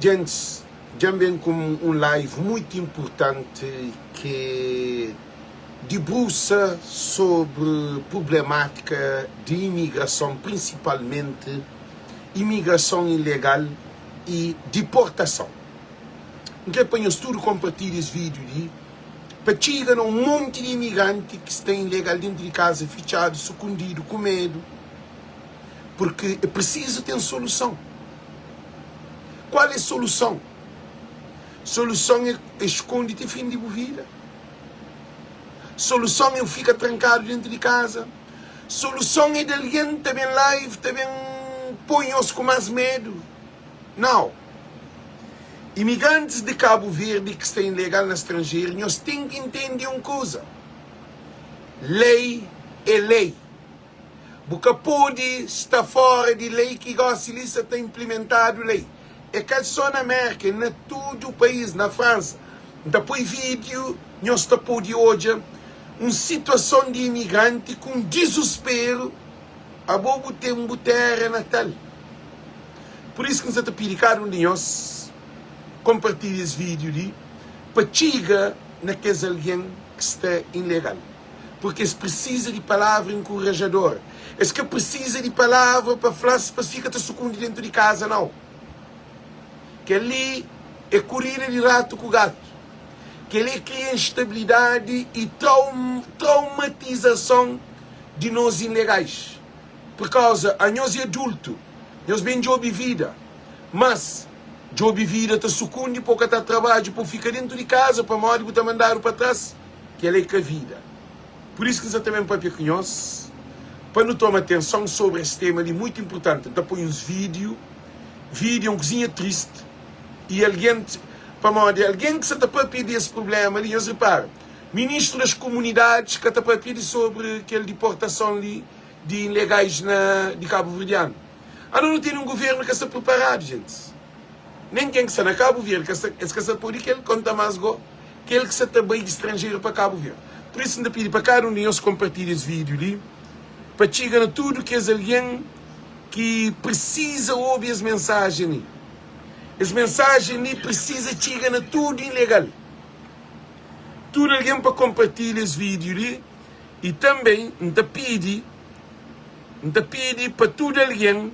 Djents, dja N ben ku un live muitu inpurtanti ki dibrusa sobri prublemátika di imigrason, prinsipalmenti imigrason ilegal i diportason. N kre pa nhos tudu konpartilha es vídiu li pa txiga na un monti di imigranti ki sta ilegal dentu di kaza, fitxadu, sukundidu, ku medu, purki é prisizu ten soluson. Qual é soluson? Soluson é esconde ti fim di bu vida. Soluson é fika trankadu dentu di kaza. Soluson é di algen ta ben live ta ben poi nhos ku más medu. Nau. Imigrantis di Kabu Verdi ki sta ilegal na stranjeru, nhos ten ki intende un kuza. Lei é lei. Bu ka pode sta fora di lei ki gosi li sa ta inplimentadu lei. É ka so na Merka, é na tudu país, na Fransa. N ta poi vídiu, nhos ta pode odja un situason di imigranti ku un dizusperu, abo bu ten bu téra natal. Pur isu ki N sa ta pidi kada un di nhos konpartilha es vídiu li pa txiga na kes algen ki sta ilegal. Purki es prisiza di palavra inkurajador. Es ka prisiza di palavra pa fla-s pa es fika ta sukundi dentu di kaza, nau. Kel-li é kurida di ratu ku gatu. Kel-li é kria instabilidadi i traumatizason di nos ilegais. Pur kauza, anhos é adultu, nhos ben djobe vida. Mas, djobe vida ta sukundi pa bu ka ta trabadja, pa bu fika dentu di kaza pamodi bu ta mandadu pa tras. Kel-la é ka vida. Pur isu ki N sa ta ben pâpia ku nhos, pa nu toma atenson sobri es tema li mutu inpurtanti. N ta poi uns vídiu. Vídiu é un kuzinha tristi i algen, pamodi algen ki sa ta pâpia di es prubléma li, nhos repara, ministru das komunidadis ka ta pâpia di sobri kel diportason li di ilegais na di kabuverdianu. Ano nu tene un guvernu ka sta priparadu, gentis. Nen ken ki sta na Kabu Verdi ka sta, es ka sta pode kel, konta más go. kel ki sa ta bai di stranjeru pa Kabu Verdi. Pur isu, N ta pidi pa kada un di nhos konpartilha es vídiu li pa txiga na tudu kes algen ki prisiza obi es mensajen li. Es mensajen li prisiza txiga na tudu ilegal. Tudu algen pa konpartilha es vídiu li i tanbe N ta pidi N ta pidi pa tudu algen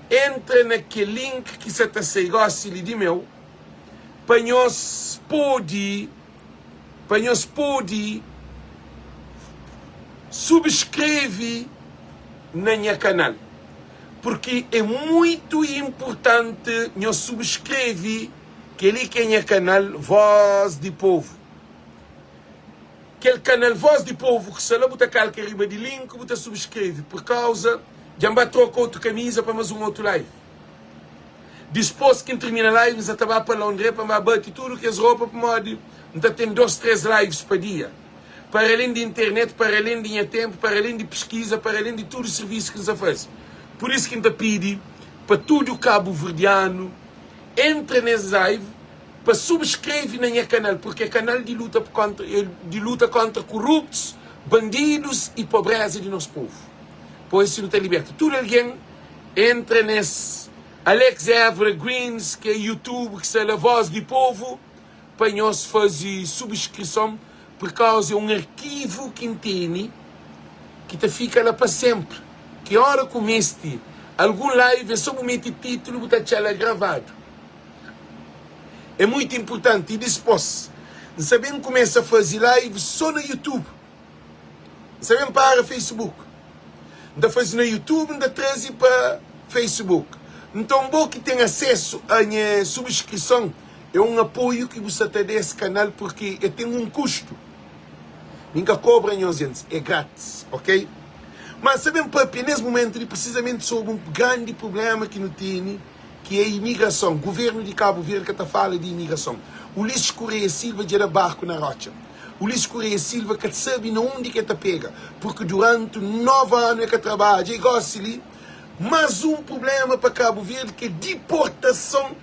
entra na kel link ki sa ta sai gosi li di meu. pa nhos pode pa nhos pode subskreve na nha kanal porque é muito importante nhos subskreve keli ki é nha kanal voz di povo kel kanal voz di povo ki sta la bu ta kalka riba di link bu ta subskreve por kauza dja N ba troka otu kamiza pa mas un otu live. Dispos ki N tirmina live N sa ta ba pa laundré pa N ba bati tudu kes ropa pamodi N ta ten dos, tres lives pa dia. Para alen di internet, para alen di nha tenpu, para alen di piskiza, para alen di tudu sirvisu ki N sa faze. Pur isu ki N ta pidi pa tudu kabuverdianu entra nes live pa subskreve na nha kanal purki é kanal di luta kontra di luta kontra kuruptus, bandidus i pobreza di nos povu. Pois si nu ta liberta tudu algen. Entra nes Alex Evra Greens ki é YouTube ki sta la voz di povo pa nhos fazi subscrison por causa é um arquivo ki nteni ki ta fica la pa sempre ki ora ku mesti algum live é so bu meti titulo bu ta atxa la gravado é muito importante e dispos nsa bem kumesa fazi live so na YouTube. N sa ben para Facebook. N ta faze na YouTube, N ta traze pa Facebook. Nton, bo ki ten asesu a nha subskrison, é un apoiu ki bu sa ta da es kanal purki e ten un kustu. Mi N ka kobra nhos gentis, é gratis, ok? Ma N sa ben papia nes mumentu li prisizamenti sobri un grandi prublema ki nu tene ki é imigrason. Guvernu di Kabu Verdi ka ta fala di imigrason. Ulisses Correia Silva dja da barku na rotxa. Ulisses Correia Silva ka sabe na undi ke ta pega, porque durante 9 anu e ka trabadja e gosi li mas um problema pa Cabo Verde ke diportason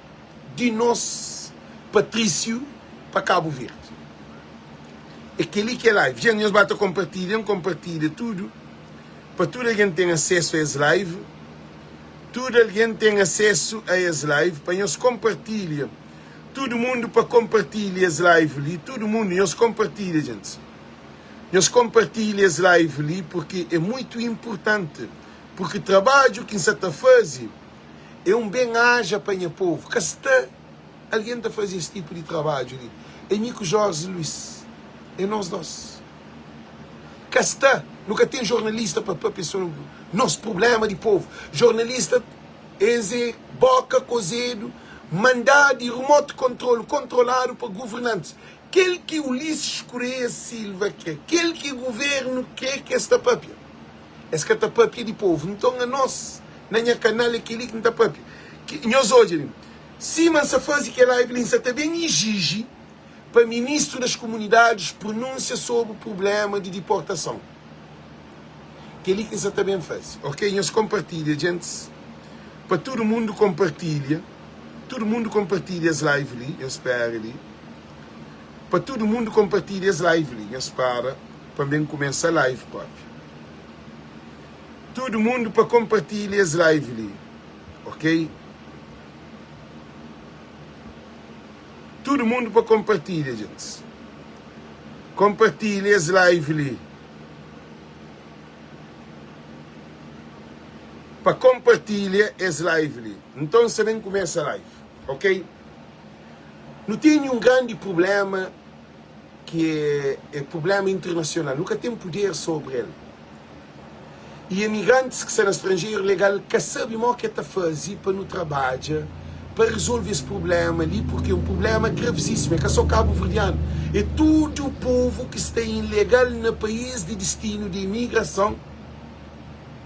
di nos patrício pa Cabo Verde. É keli ke live. Gente, nhos ba ta compartilha, compartilha tudo pa tudo alguém ten acesso a es live. Tudu algen ten asesu a es live pa nhos konpartilha. Tudu mundu pa konpartilha es live li. Tudu mundu nhos konpartilha gentis. Nhos konpartilha es live li purki é muitu inpurtanti. Purki trabadju ki N sa ta faze é un ben aja pa nha povu. Ka sta algen ta faze es tipu di trabadju li. É mi ku Jorge Luis. É nos dos. Ka sta. Nu ka ten jornalista pa papia sobri nos prublema di povu. Jornalista es é boka kozedu, mandadu di remote control, kontroladu pa governantis. Kel ki Ulisses Correia Silva kre, kel ki governu kre ki es ta papia. Es ka ta papia di povu. Nton anos, na nha kanal é kel-li ki N ta papia. Nhos odja li, sima N sa faze kel live li, N sa ta ben ijiji pa Ministro das Comunidades pronúnsia sobri prublema di diportason. Kel-li ki N sa ta ben faze. Ok, nhos konpartilha, djentis. Pa tudu mundu konpartilha. Tudu mundu konpartilha es live li. Nhos spera li. Pa tudu mundu konpartilha es live li. Nhos para pa N ben kumesa live propi. Tudu mundu pa konpartilha es live li. Ok. Tudu mundu pa konpartilha, djentis. Konpartilha es live li. Pa konpartilha es live li. Nton sa ben kumesa live, ok? Nu tene un grandi prublema ki é, é prublema internasional. Nu ka ten puder sobri el. I emigrantis ki sta na stranjeru legal ka sabe mo ke ta faze pa nu trabadja pa rezolve es prublema li, purki é un prublema gravizísimu, é ka so kabuverdianu, é tudu povu ki sta ilegal na país di distinu di emigrason,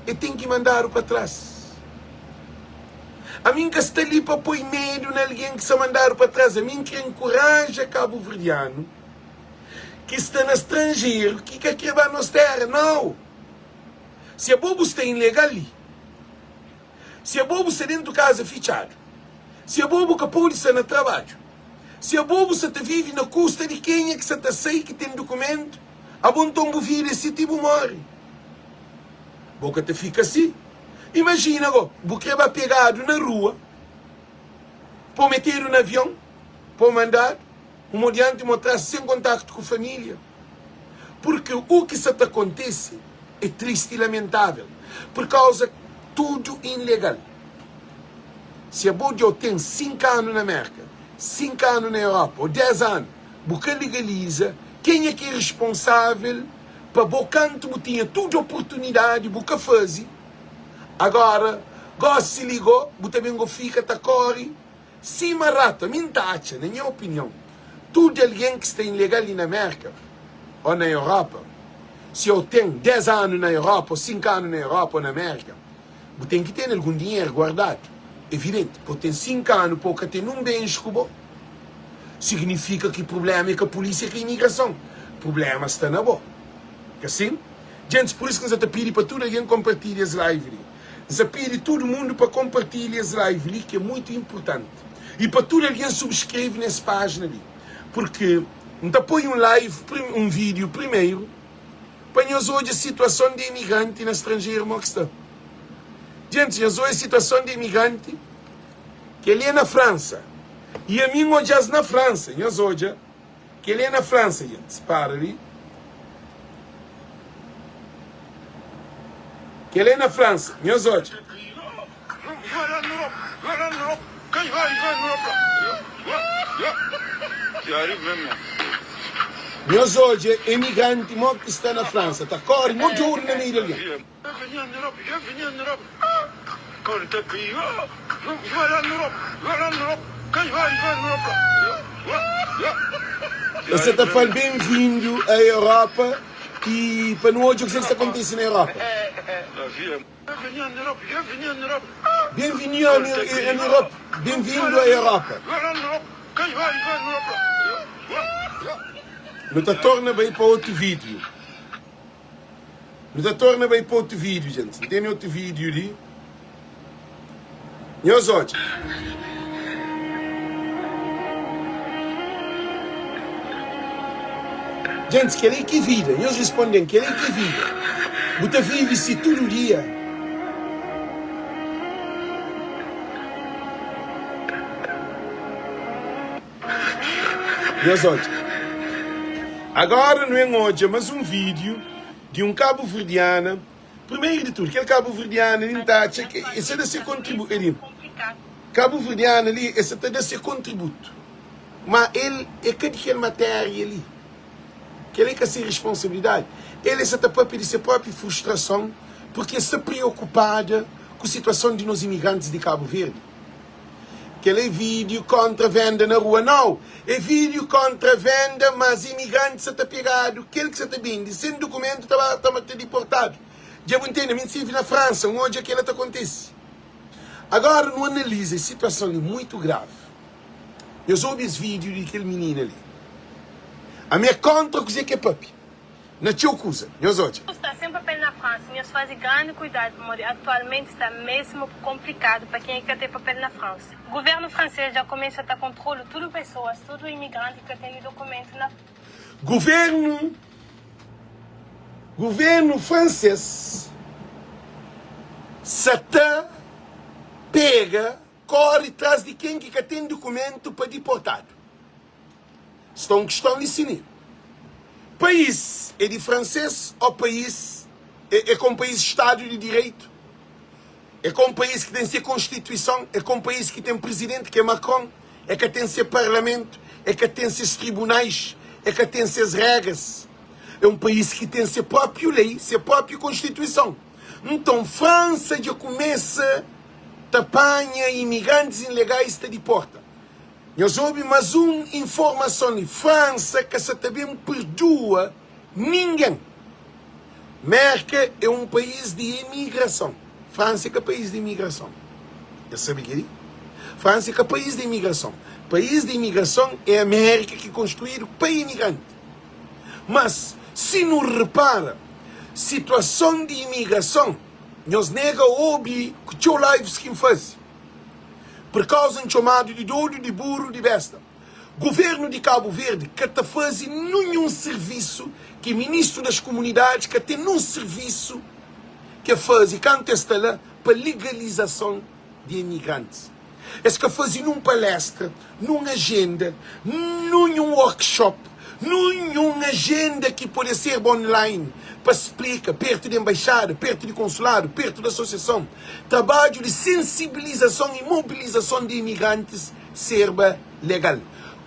e ten ki mandadu pa tras. Ami N ka sta li pa poi medu na algen ki sta mandadu pa tras, ami N kre nkuraja kabuverdianu ki sta na stranjeru ki ka kre ba nos tera, nau! Si abo bu sta ilegal li, si abo bu sta dentu kaza fitxadu, si abo bu ka pode sta na trabadju, si abo bu sta ta vive na kusta di kenha ki sta ta sai ki ten dukumentu, abo nton bu vida é si ti bu more. Bo ka ta fika si. Imajina go, bu kre ba pegadu na rua, pa bu metedu na avion, pa bu mandadu un mo dianti un mo tras sen kontaktu ku familia. Purki u ki sa ta kontise é tristi i lamentável, pur kauza tudu ilegal. Si abo dja ten 5 anu na Merka, 5 anu na Europa o 10 anu, bu ka legaliza, kenha ki é responsável pa bo kantu bu tinha tudu oportunidadi bu ka faze? Agora gosi li go bu ta ben go fika ta kori Sima ratu, ami N ta atxa, na nha opinion, tudu algen ki sta ilegal li na Merka o na Europa, si o ten 10 anu na Europa o 5 anu na Europa o na Merka, bu ten ki tene algun dinheru guardadu. Evidenti, pa o ten 5 anu pa o ka ten nun bens ku bo, signifika ki prublema e ka pulisia, e ka imigrason. Prublema sta na bo. Ka sin? Djentis, pur isu ki N sa ta pidi pa tudu algen konpartilha es live li. N sa pidi tudu mundu pa konpartilha es live li ki é muitu inpurtanti i pa tudu algen subskreve na es pájina li purki N ta poi un live un vídiu primeru pa nhos odja situason di imigranti na stranjeru mo ki sta. Djentis nhos odja situason di imigranti kel li é na Fransa i ami N odja-s na Fransa nhos odja. Kel-li é na Fransa, gentis. Para li. Kel-li é na Fransa. Nhos odja. Nhos odja emigranti mo ki sta na Fransa ta kóre mo djodu na meiu di algen. Es sa ta fal ben-vindu a Europa i pa nu odja kuzê ki sta kontise na Europa. Bienvenue en Europe, Ben-vindu a Europa. Nu ta torna bai pa otu vídiu. Nu ta torna bai pa otu vídiu, gentis. N tene otu vídiu li. Nhos odja. Gentis, kel-li ki vida. Nhos responde-m, kel-li ki vida. Bu ta vive si tudu dia. Nhos odja. Agora nu en odja mas un vídeo di un kabuverdiana. Primeiro di tudu, kel kabuverdiana li N ta atxa ki e sa da se kontribu, e di kabuverdiana li e sa ta da se kontributu, ma el e ka di kel matéria li. Kel-li ka se responsabilidadi. El e sa ta papia di se propi frustrason purki e sta priokupada ku situason di nos imigrantis di Kabu Verdi. Kel é vídeo kontra venda na rua? Nau, é vídeo kontra venda, mas imigrantis sa ta pegadu, kel ki sa ta bende sen dukumentu ta ba ta ta diportadu. Dja bu ntende? Mi N sirvi na Fransa, N odja kela ta kontise. Agora nu analiza es situason li muitu gravi. Nhos obi es vídeo di kel minina li. Ami é kontra kuzê ki é papia na txeu kuza. Nhos odja. Nu sta sen papel na Fransa, nhos faze grandi kuidadu pamodi atualmenti sta mesmu konplikadu pa kenha ki ka ten papel na Fransa. Guvernu fransês dja kumesa ta kontrolu tudu pesoas, tudu imigranti ki ka tene dokumentu na. Guvernu Guvernu fransês sa ta pega Kóre tras di ken ki ka ten dukumentu pa diportadu. Sta un kiston li sini. País é di fransês ó país é é ka un país stadu di direitu? É ka un país ki ten se konstituison? É ka un país ki ten prizidenti ki é Macron? É ka ten se parlamentu? É ka ten ses tribunais? É ka ten ses regras? É un país ki ten se própiu lei, se própiu konstituison. Nton Fransa dja kumesa ta panha imigrantis ilegais ta diporta. Nhos obi mas un informason li, Fransa ka sa ta ben perdua ningen. Merka é un país di imigrason. Fransa é ka país di imigrason. Nhos sabe keli? Fransa é ka país di imigrason. País di imigrason é Amérika ki konstruídu pa imigranti. Mas si nu repara situason di imigrason, Nhos nega obi ku txeu lives ki N faze. Por kauza N txomadu di dodu, di buru, di besta. Governu di Kabu Verdi ka ta faze nunhun sirvisu ki Ministru das Komunidadis ka ten nun sirvisu ke faze kantu es sta la pa ligalizason di emigrantis. Es ka faze nun palestra, nun ajenda, nunhun workshop, nunhun ajenda ki pode serba online pa splika pertu di enbaixada, pertu di konsuladu, pertu di asosiason. Trabadju di sensibilizason i mobilizason di imigrantis serba legal.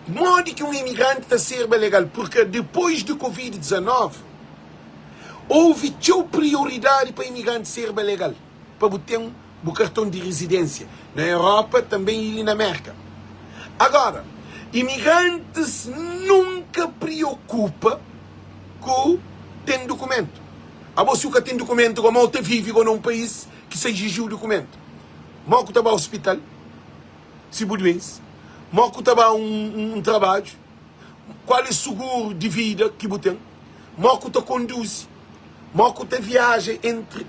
Modi ki un imigranti ta serba legal? Purka dipôs di Covid 19, ouvi txeu prioridadi pa imigranti serba legal. pa bu ten bu karton di rizidênsia na Europa tanben y li na Merka. Agora, imigrantis nunka priokupa ku ten dukumentu. Abo si bu ka ten dukumentu go, mau ta vivi go na un país ki sa ijijiu dukumentu? Mau ku ta ba ospital si bu duense? Mau ku ta ba un trabadju? Kual é suguru di vida ki bu ten? Mau ku ta konduzi? Mo ku ta viaja entri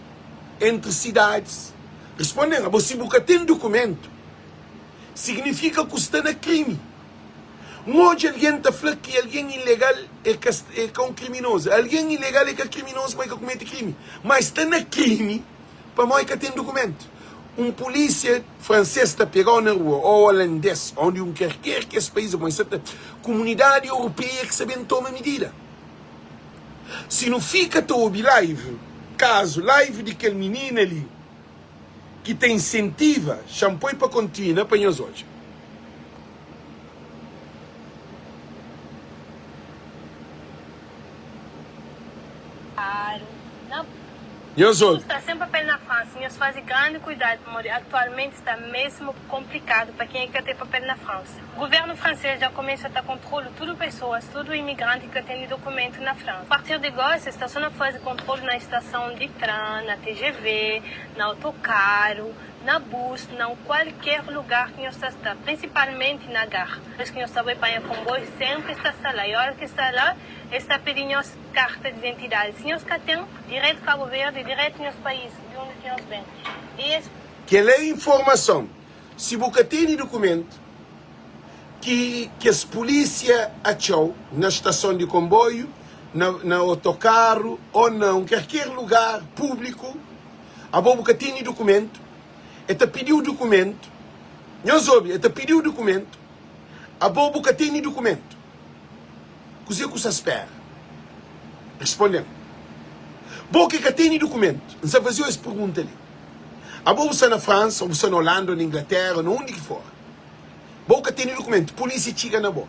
entri sidadis? Risponden, Abo si bu ka ten dukumentu, signifika ku sta na krimi. N odja algen ta fla ki algen ilegal e ka e ka un kriminozu. Algen ilegal e ka kriminozu pamodi e ka kumeti krimi, ma e sta na krimi pamodi e ka ten dukumentu. Un pulisia franses ta pegau na rua, o olandes, o di un kerker ki es país, pamodi sta ta kumunidadi europeia ki sta ben toma midida. Si nu fika ta obi live, kazu live di kel minina li ki ta insentiva xa-m poi pa kontina pa nhos odja. Claro na Nhos Bu obi. sta sen papel na França, nhos faze grandi kuidadu pamodi atualmenti sta mesmu konplikadu pa kenha ki ka ten papel na França. Guvernu fransês dja kumesa ta kontrolu tudu pesoas, tudu imigranti ki ka tene dokumentu na Fransa. Partir di gosi, es sta so na faze kontrolu na estason di tran, na TGV, na autokaru, na bus, na un kualker lugar ki nhos ta sta, prinsipalmenti na gar. Ora ki nhos ta bai panha konboiu, senpri es ta sta la, i ora ki es sta la, es ta pidi nhos karta di identidadi. Si nhos ka ten, diretu Kabu Verdi, diretu nhos país di undi ki nhos ben. I es. Kel é informason. Si bu ka tene dukumentu ki kes pulísia atxa-u na stason di konboiu, na na otokaru ô na un kerker lugar públiku, abo bu ka tene dukumentu, e ta pidi-u dukumentu, nhos obi, e ta pidi-u dukumentu, abo bu ka tene dukumentu. Kuzê ku sta spera? Responde-m, Bo ki ka tene dukumentu, N sta faze-u es pergunta li. Abo bu sta na Fransa, ô bu sta na Olanda, ô na Inglatéra, ô na undi ki for. Bo ka tene dukumentu, pulísia txiga na bo,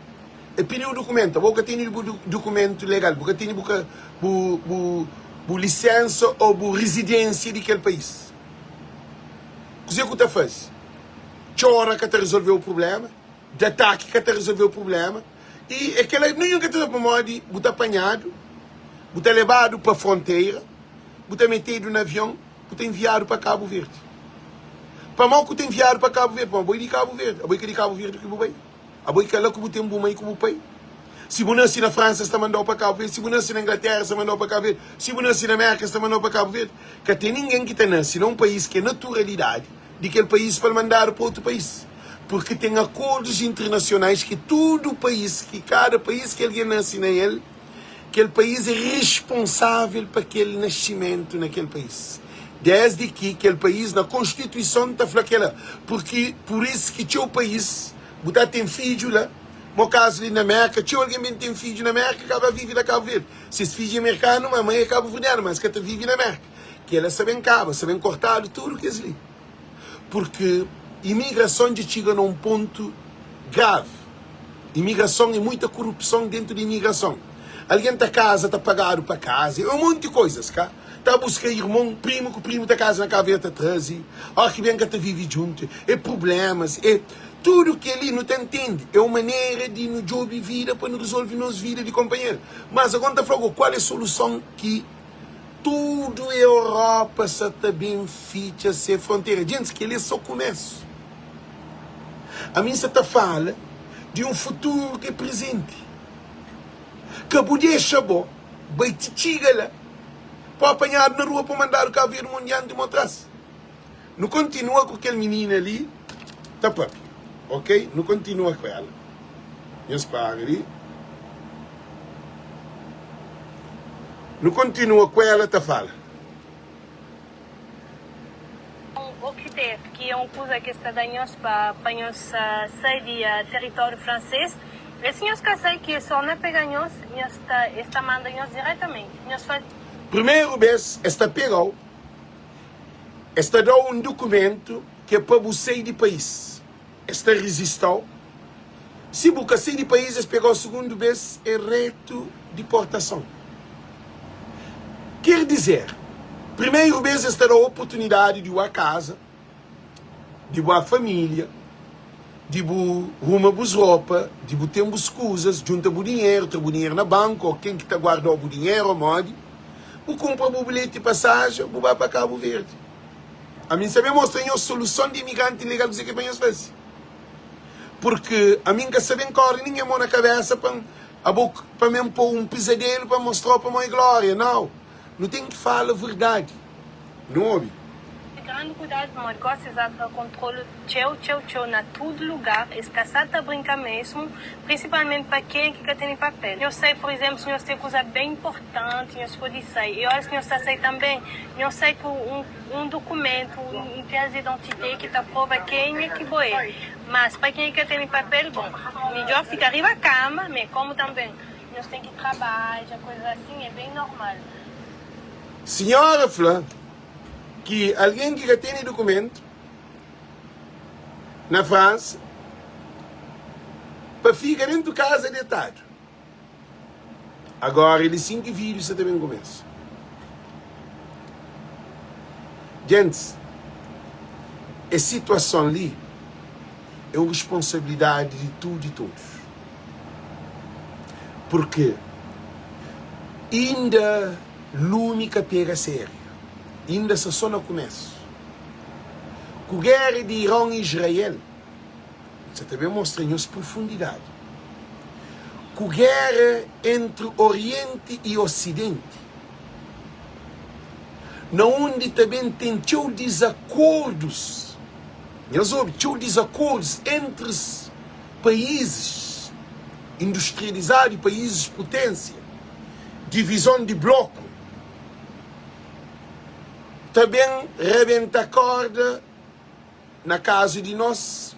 e pidi-u dukumentu, abo ka tene bu dukumentu legal, bu ka tene bu ka bu bu bu lisénsa ô bu rizidénsia di kel país. Kuzê ku ta faze? Txora ka ta rezolve-u prubléma, da ataki ka ta rezolve-u prubléma. I é kela ninhun ka ta sabe pamodi bu ta panhadu, bu ta lebadu pa frontera, bu ta metedu na avion, bu ta enviadu pa Kabu Verdi. Pamodi ku ta enviadu pa Kabu Verdi? Pamodi bo é di Kabu Verdi. Abo é ka di Kabu Verdi ki bu bai. Abo é ka la ku bu ten bu mai ku bu pai. Si bu nase na Fransa, es ta mandau pa Kabu Verdi. Si bu nase na Inglatéra, es ta mandau pa Kabu Verdi. Si bu nase na Mérka, es ta mandau pa Kabu Verdi. Ka ten ningen ki ta nase na un país ki é naturalidadi di kel país pa el mandadu pa otu país, purki ten akordus internasionais ki tudu país, ki kada país ki algen nase na el, kel país é responsável pa kel nascimentu na kel país, desdi ki kel país na konstituison ta fla kela, purki pur is ki txeu país bu ta ten fidju la, mo kazu li na Merka, txeu algen ben ten fidju na Merka ka ba vive na Kabu Verdi, ses fidju é merkanu ma mai é kabuverdianu, ma es ka ta vive na Merka. Kela sa ben kaba, sa ben kortadu tudu kes li. Purki imigrason dja txiga na un pontu gravi. Imigrason e muita korupson dentu di imigrason. Algen ta kaza, ta pagadu pa kaza, e un monti koizas, ka? Ta buska irmon, primu ku primu ta kaza na Kabu Verdi ta traze, óra ki ben ka ta vive djuntu, e prublémas, e tudu kel-li nu ta ntende, é un manera di nu djobe vida pa nu rizolve nos vida di konpanheru. Mas agora N ta fla-u kual é soluson ki. Tudu Europa sa ta ben fitxa se frontera. Djentis, kel-li é sô kumésu. Ami N sa ta fala di un futuru ki é prezenti. Ka bu dexa bo bai ti txiga la pa apanhadu na rua pa mandadu Kabu Verdi mon dianti mon tras. Nu kontinua ku kel minina li ta papia, ok? Nu kontinua ku ela. Nhos para li. Nu kontinua ku ela ta fala. OQTF, ki é un kuza ki es ta da nhos pa pa nhos sai di territóriu fransês. E si nhos ka sai, ki es torna pega nhos, nhos ta es ta manda nhos diretamenti. Nhos fa. Primeru bês es ta pega-u. Es ta da-u un dukumentu ki é pa bu sai di país. Es ta rizista-u. Si bu ka sai di país, es pega-u sugundu bês, é retu diportason. Ker dizer, primeru bês es ta da-u oportunidadi di bu kaza, di bu família, di bu ruma bus ropa, di bu ten bus kuzas, djunta bu dinheru, tra bu dinheru na banku ô ken ki ta guarda-u bu dinheru ô modi. Bu kunpra bu bilheti pasaja, bu ba pa Kabu Verdi. Ami N sa ben mostra nhos soluson di imigranti ilegal kuzê ki é pa nhos faze. Purki ami N ka sa ben kóre ningen mon na kabésa pa N abo pa mi N pô-u un pizadelu pa N mostra-u pa mo é glória. Nau, nu ten ki fala verdadi. Nu obi. Grandi kuidadu pamodi gosi es atra kontrolu txeu txeu txeu na tudu lugar es ka sa ta brinka mesmu prinsipalmenti pa kenha ki ka tene papel nhos sai por izemplu si nhos ten kuza ben importanti nhos podi sai e oras ki nhos ta sai tanben nhos sai ku un un dukumentu un pias di identite ki ta prova kenha ki bo e mas pa kenha ki ka tene papel bon midjor fika riba kama me komu tanben nhos ten ki trabadja kuza asin e ben normal. Sinhora fla ki algen ki ka tene dukumentu na Fransa pa fika dentu kaza detadu. Agora el e sin ki vídiu sa ta ben kumesa. Gentis, es situason li é un responsabilidadi di tudu i todos. Purki inda lumi ka pega sériu, inda sta sô na kumésu. Ku géra di Iron i Israel, N sa ta ben mostra nhos profundidadi. Ku géra entri Orienti i Osidenti, na undi ta ben ten txeu dizakordus, nhos obi, txeu dizakordus entri paízis industrializadu i paízis puténsia, divizon di bloku ta ben rabenta kórda na kazu di nos.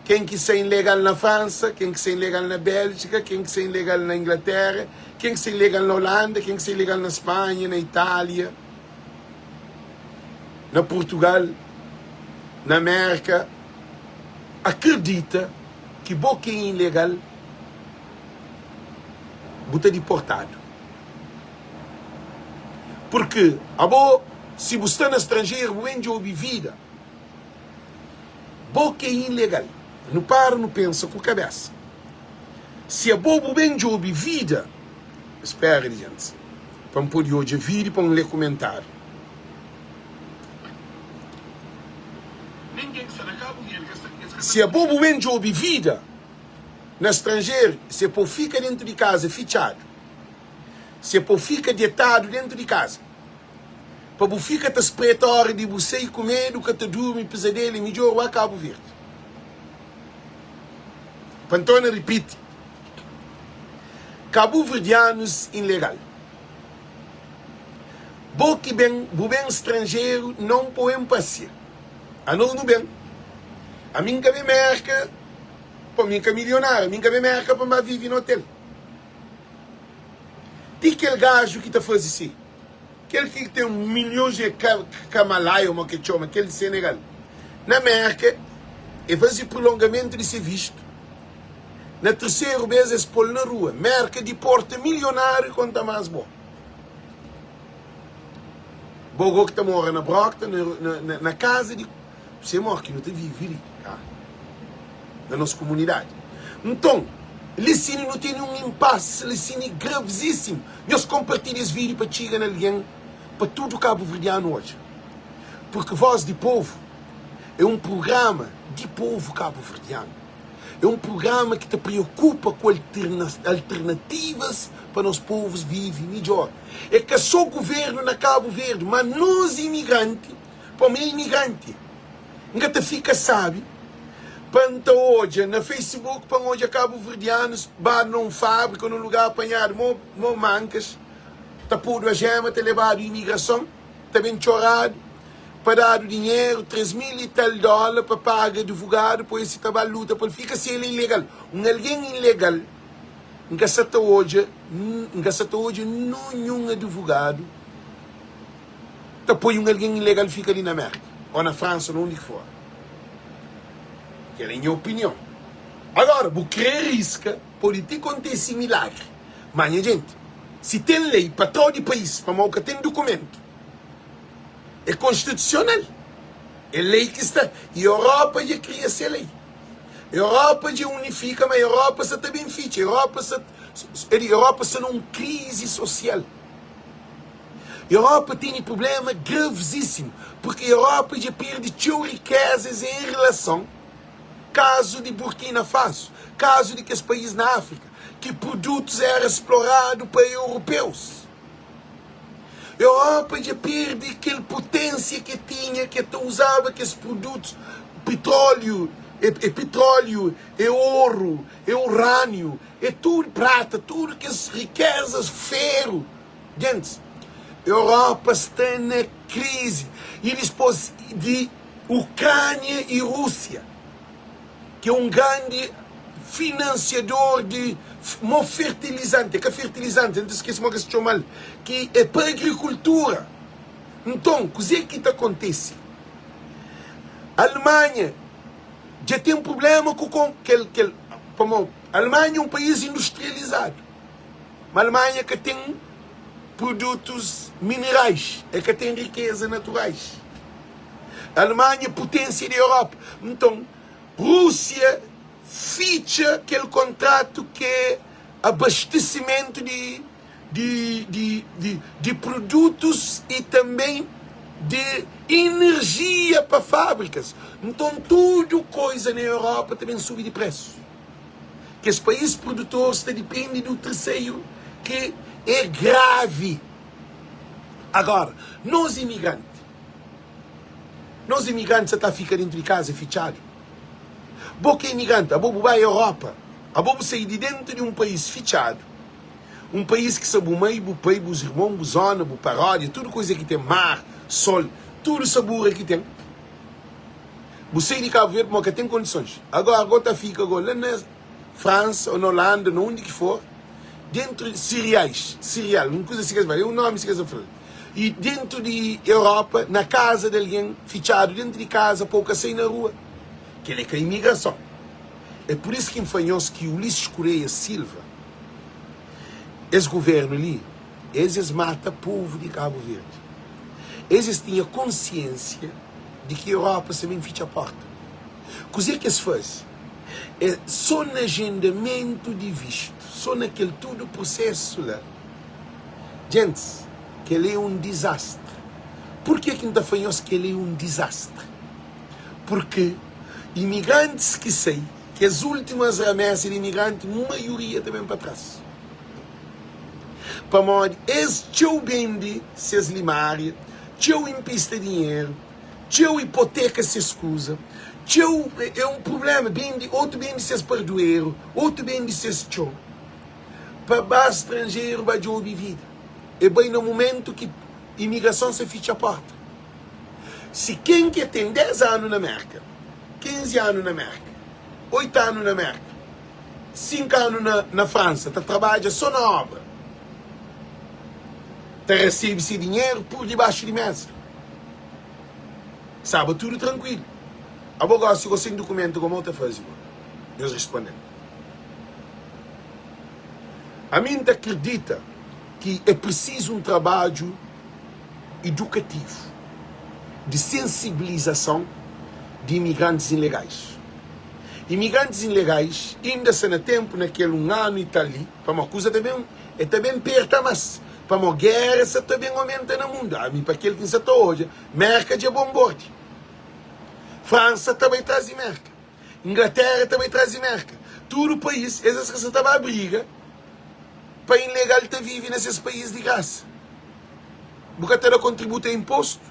Ken ki sta ilegal na Fransa, ken ki sta ilegal na Béljika, ken ki sta ilegal na Inglatéra, ken ki sta ilegal na Olanda, ken ki sta ilegal na Spanha, na Itália, na Purtugal, na Mérka, akredita ki bo ki é ilegal, bu ta diportadu. Purki abo, si bu sta na stranjeru, bu ben djobe vida. Bo ki é ilegal. Nu para nu pensa ku kabesa. Si abo bu ben djobe vida. Spera di djents pa N pode odja vídiu pa N lé kumentáriu. Si abo bu ben djobe vida na stranjeru, se po fika dentu di kaza fitxadu, se po fika detadu dentu di kaza. Pa bu fika ta spreta ora di bu sai ku medu ka ta durmi pizadelu é midjor ba Cabo Verde. Pa N torna ripiti, Kabuverdianus inlegal. Bo ki ben, bu ben stranjeru non po en pasia. Anos nu ben. Ami N ka ben Merka pa mi N ka milionáriu, ami N ka ben Merka pa N ba vivi na otel. Ti kel gaju ki ta faze si. Kel ki ten milhons é Kamalaia mo ke txoma, kel di Senegal. Na Merka, e faze prolongamentu di se vistu. Na terseru bes es pol na rua. Merka diporta milionáriu konta más bo. Bo go ki ta mora na Brockton, na, na, na kaza di se mor ki nu ta vive li, ah, na nos komunidadi. Nton, li sini nu tene un inpase, li sini gravzísimu. Nhos konpartilha es vídiu pa txiga na algen, pa tudu kabuverdianu odja. Purki Voz di Povu é un prugrama di povu kabuverdianu. É un prugrama ki ta preokupa ku alternativas pa nos povus vive midjor. É ka sô guvernu na Kabu Verdi, má nos imigranti, pamodi mi é imigranti. N ka ta fika sabi pa N ta odja na Facebook pa N odja kabuverdianus badu na un fabrika ou na un lugar apanhadu mo mo mankas ta podu ajema ta lebadu imigrason ta ben txoradu pa dadu dinheru 3 mil i tal dola pa paga advogadu pa esi ta ba luta pa el fika si el é ilegal un algen ilegal N ka sa ta odja N ka sa ta odja nunhun advogadu ta poi un algen ilegal fika li na Merka ô na Fransa ô na undi ki for. Kel é nha opinion. Agora, bu krê riska, pode ti kontese milagri. Má nha jenti, si ten lei pa trau di país pamodi bu ka ten dukumentu, é konstitusional. É lei ki sta. I Europa dja kria se lei. Europa dja unifika, má Europa sa ta ben fitxa. Europa sa, Europa sta na un krizi sosial. Europa tene prublema gravzísimu, purki Europa dja perde txeu rikezas en relason kazu di Burkina Faso, kazu di kes país na Áfrika, ki produtus era sploradu pa europeus. Europa dja perde kel puténsia ki el tinha, ki el ta uzaba kes produtus, pitróliu, é pitróliu, é oru, é urâniu, é tudu, prata, tudu kes rikezas, feru. Gentis, Europa sta na krizi i dispos di Ukrânia i Rúsia, ki é un grandi finansiador di mo fertilizanti, é ka fertilizanti, N ta skese mo ki es txoma-l, ki é pa agrikultura. Nton, kuzê ki ta kontise? Alemanha dja ten prubléma ku kel, kel, pamodi Alemanha é un país industrializadu. Ma Alemanha ka ten produtus minerais, el ka ten rikeza naturais. Alemanha é putensia di Europa. Nton, Rúsia fitxa kel kontratu ki é abastesimentu di di di di di produtus i tanben di inerjia pa fábrikas. Nton, tudu koiza na Europa ta ben subi di presu. Kes país produtores ta dipende do terceiro ki é grave. Agora, nos imigrante, nos imigrante sa ta fika dentro di casa fitxadu. Bo ki é imigrante, abo bu bai Europa, abo bu sai di dentro di um país fitxadu, um país ki sa bu mãe, bu pai, bus irmon, bu zona, bu paródia, tudo coisa ki tem mar, sol, tudo sabura ki tem. Bu sai di Cabo Verde pamodi ka ten kondisons. Agora go ta fika go la na França ou na Holanda, na undi ki for, dentru di cereais, cereal, un kuza si kes fala, é un nomi si kes ta fala. I dentru di Europa, na kaza di algen, fitxadu dentru di kaza pa bu ka sai na rua. Kel é ka imigrason. É pur isu ki N fla nhos ki Ulisses Correia Silva, es governu li, es es mata povu di Cabo Verde. Es es tinha konsiensia di ki Europa sta ben fitxa porta. Kuzê ki es faze? É sô na agendamentu di vistu, sô na kel tudu prusésu la. Gentis, kel-li é un dizastri. Purkê ki N ta fla nhos kel-li é un dizastri? Purkê imigrantis ki sai, kes últimas ramésa di imigranti, maioria ta ben pa tras. Pamodi es txeu bende ses limária, txeu inpista dinheru, txeu ipoteka ses kuza, txeu é un prubléma, bende, otu bende ses pardueru, otu bende ses txon pa ba stranjeru ba djobe vida. E bai na mumentu ki imigrason sa fitxa porta. Si ken ke ten 10 anu na Merka, 15 anu na Merka, 8 anu na Merka, 5 anu na na Fransa ta trabadja so na obra, ta resebe se dinheru pur dibaxu di mesa. Staba tudu trankuilu. Abo gosi go sen dukumentu gomo ta faze go? Nhos responde-m. Ami N ta kridita ki é prisizu un trabadju idukativu di sensibilizason di imigrantis ilegais. Imigrantis ilegais inda sta na tenpu na kel un anu i tal li, pamodi kuza ta ben, e ta ben perta mas, pamodi gera sa ta ben omenta na mundu. Ami pa kel ki N sa ta odja, Merka dja bonbordi, Fransa ta bai tras di Merka, Inglatéra ta bai tras di Merka, tudu país es es ka sa ta ba briga pa ilegal ta vive na ses país di grasa. Bu ka ta da kontributu a inpostu.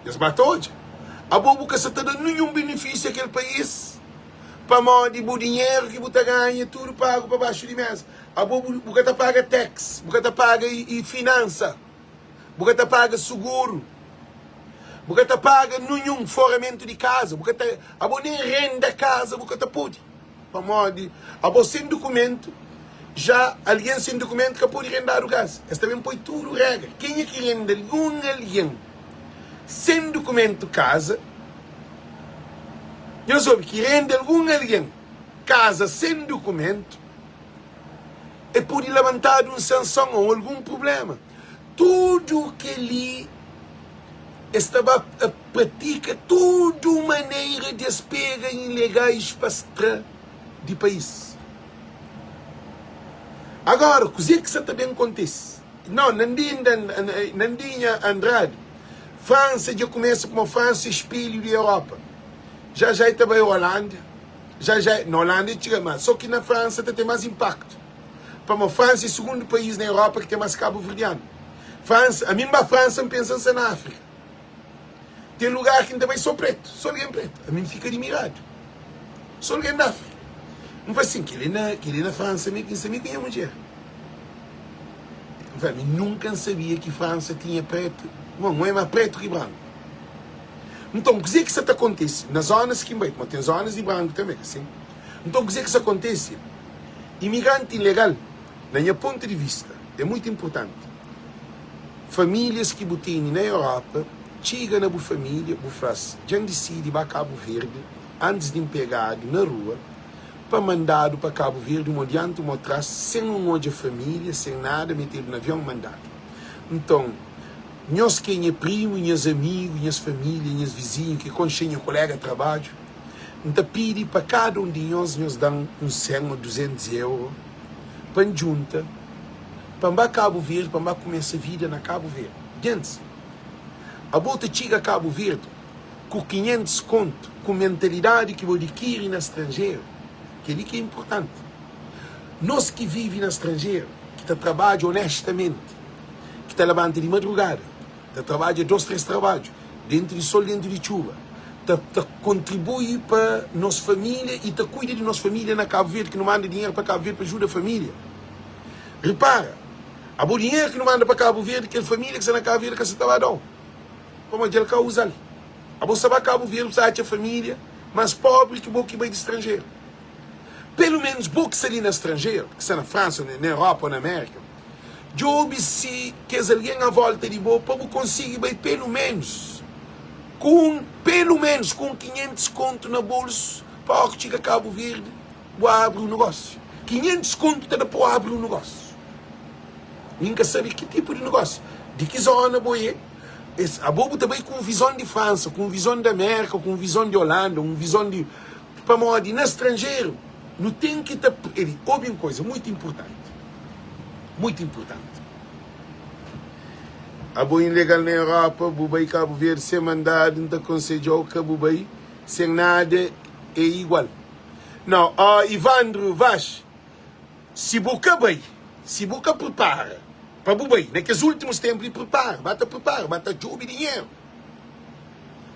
Es ba ta odja. Abo bu ka sa ta da ninhun benefísiu a kel país pamodi bu dinheru ki bu ta ganha tudu pagu pa baxu di mesa. Abo bu, bu ka ta paga tax, bu ka ta paga i, i finansa, bu ka ta paga suguru, bu ka ta paga ninhun foramentu di kaza, bu ka ta, abo nen renda kaza bu ka ta pode. Pamodi abo sen dukumentu, já algen sen dukumentu ka pode rendadu kaza. Es ta ben poi tudu regra. Kenha ki renda algun algen sen dukumentu kaza, nhos obi, ki renda algun algen kaza sen dukumentu, e pode labantadu un sanson ô algun prubléma. Tudu kel-li es ta ba pratika tudu manera di es pega ilegais pa es tra di país. Agora, kuzê ki sa ta ben kontise? Nau, Nandinha Andrade, Fransa dja kumesa pamodi Fransa é spelhu di Europa. Já já e ta bai Holanda, já já, na Holanda e txiga mas só ki na Fransa ta ten más impaktu. Pamodi Fransa é sugundu país na Europa ki ten más kabuverdianu. Fransa, ami N ba Fransa N pensa N sta na Áfrika. Ten lugar ki N ta bai só pretu, só algen pretu. Ami N fika dimiradu. Só algen di Áfrika. N fla sin, kel-li na, kel-li na Fransa mi ki N sta mi ku nha mudjer. N fla, ami nunka N sabia ki Fransa tinha pretu. Bon, N oia ma pretu ki branku. Nton, kuzê ki sa ta kontise na zonas ki N bai? Pamodi ten zonas di branku tanbe, ka sin? Nton, kuzê ki sa kontise? Imigranti ilegal, na nha pontu di vista, é muitu inpurtanti. Famílias ki bu tene na Europa, txiga na bu família, bu fla-s, Dja N disidi ba Kabu Verdi antis di N pegadu na rua pa mandadu pa Kabu Verdi un odianti un otras, sen N odja família, sen nada, metedu na avion, mandadu. Nton, nhos ki é nha primu, nhas amigu, nhas família, nhas vizinhu, ki konxe nha koléga trabadju, N ta pidi pa kada un di nhos, nhos da-m un 100 ô 200 euro pa N djunta pa N ba Kabu Verdi, pa N ba kumesa vida na Kabu Verdi. Gentis, abo ta txiga Kabu Verdi ku 500 kontu, ku mentalidadi ki bo dikiri na stranjeru, kel-li ki é inportanti. Nos ki vive na stranjeru, ki ta trabadja onestamenti, ki ta labanta di madrugada, ta trabadja dos, tres trabadju, dentu di sol, dentu di txuba, ta ta kontribui pa nos família i ta kuida di nos família na Kabu Verdi, ki nu manda dinheru pa Kabu Verdi pa ajuda família. Ripara, abo dinheru ki nu manda pa Kabu Verdi, kel família ki sta na Kabu Verdi ka sa ta ba da-u, pamodi el ka uza-l. Abo sa ba Cabo Verde bu sa atxa família mas pobri ki bo ki bai di stranjeru. Pelu menus bo ki sta li na stranjeru, ki sta na Fransa, na Europa ou na Amérika, djobe si kes algen a volta di bo pa bu konsigi bai pelu menus ku un pelu menus ku un 500 kontu na bolsu pa óki txiga Cabo Verde bu abri un nogósiu. 500 kontu ta da pa bu abri un nogósiu. Mi N ka sabe ki tipu di nogósiu, di ki zona bo é. Es, abo bu ta bai ku un vizon di Fransa, ku un vizon di Amérika, ku un vizon di Holanda, un vizon di. Pamodi na stranjeru nu ten ki ta. Edi, obi un koza muitu inpurtanti, muitu inpurtanti. Abo ilegal na Europa, bu bai Kabu Verdi sen mandadu, N ta konsedja-u ka bu bai sen nada, é igual. Nau, ó Ivandro Vaz. Si bu ka bai, si bu ka pripara pa bu bai na kes últimus ténpu di pripara, ba ta pripara, ba ta djobe dinheru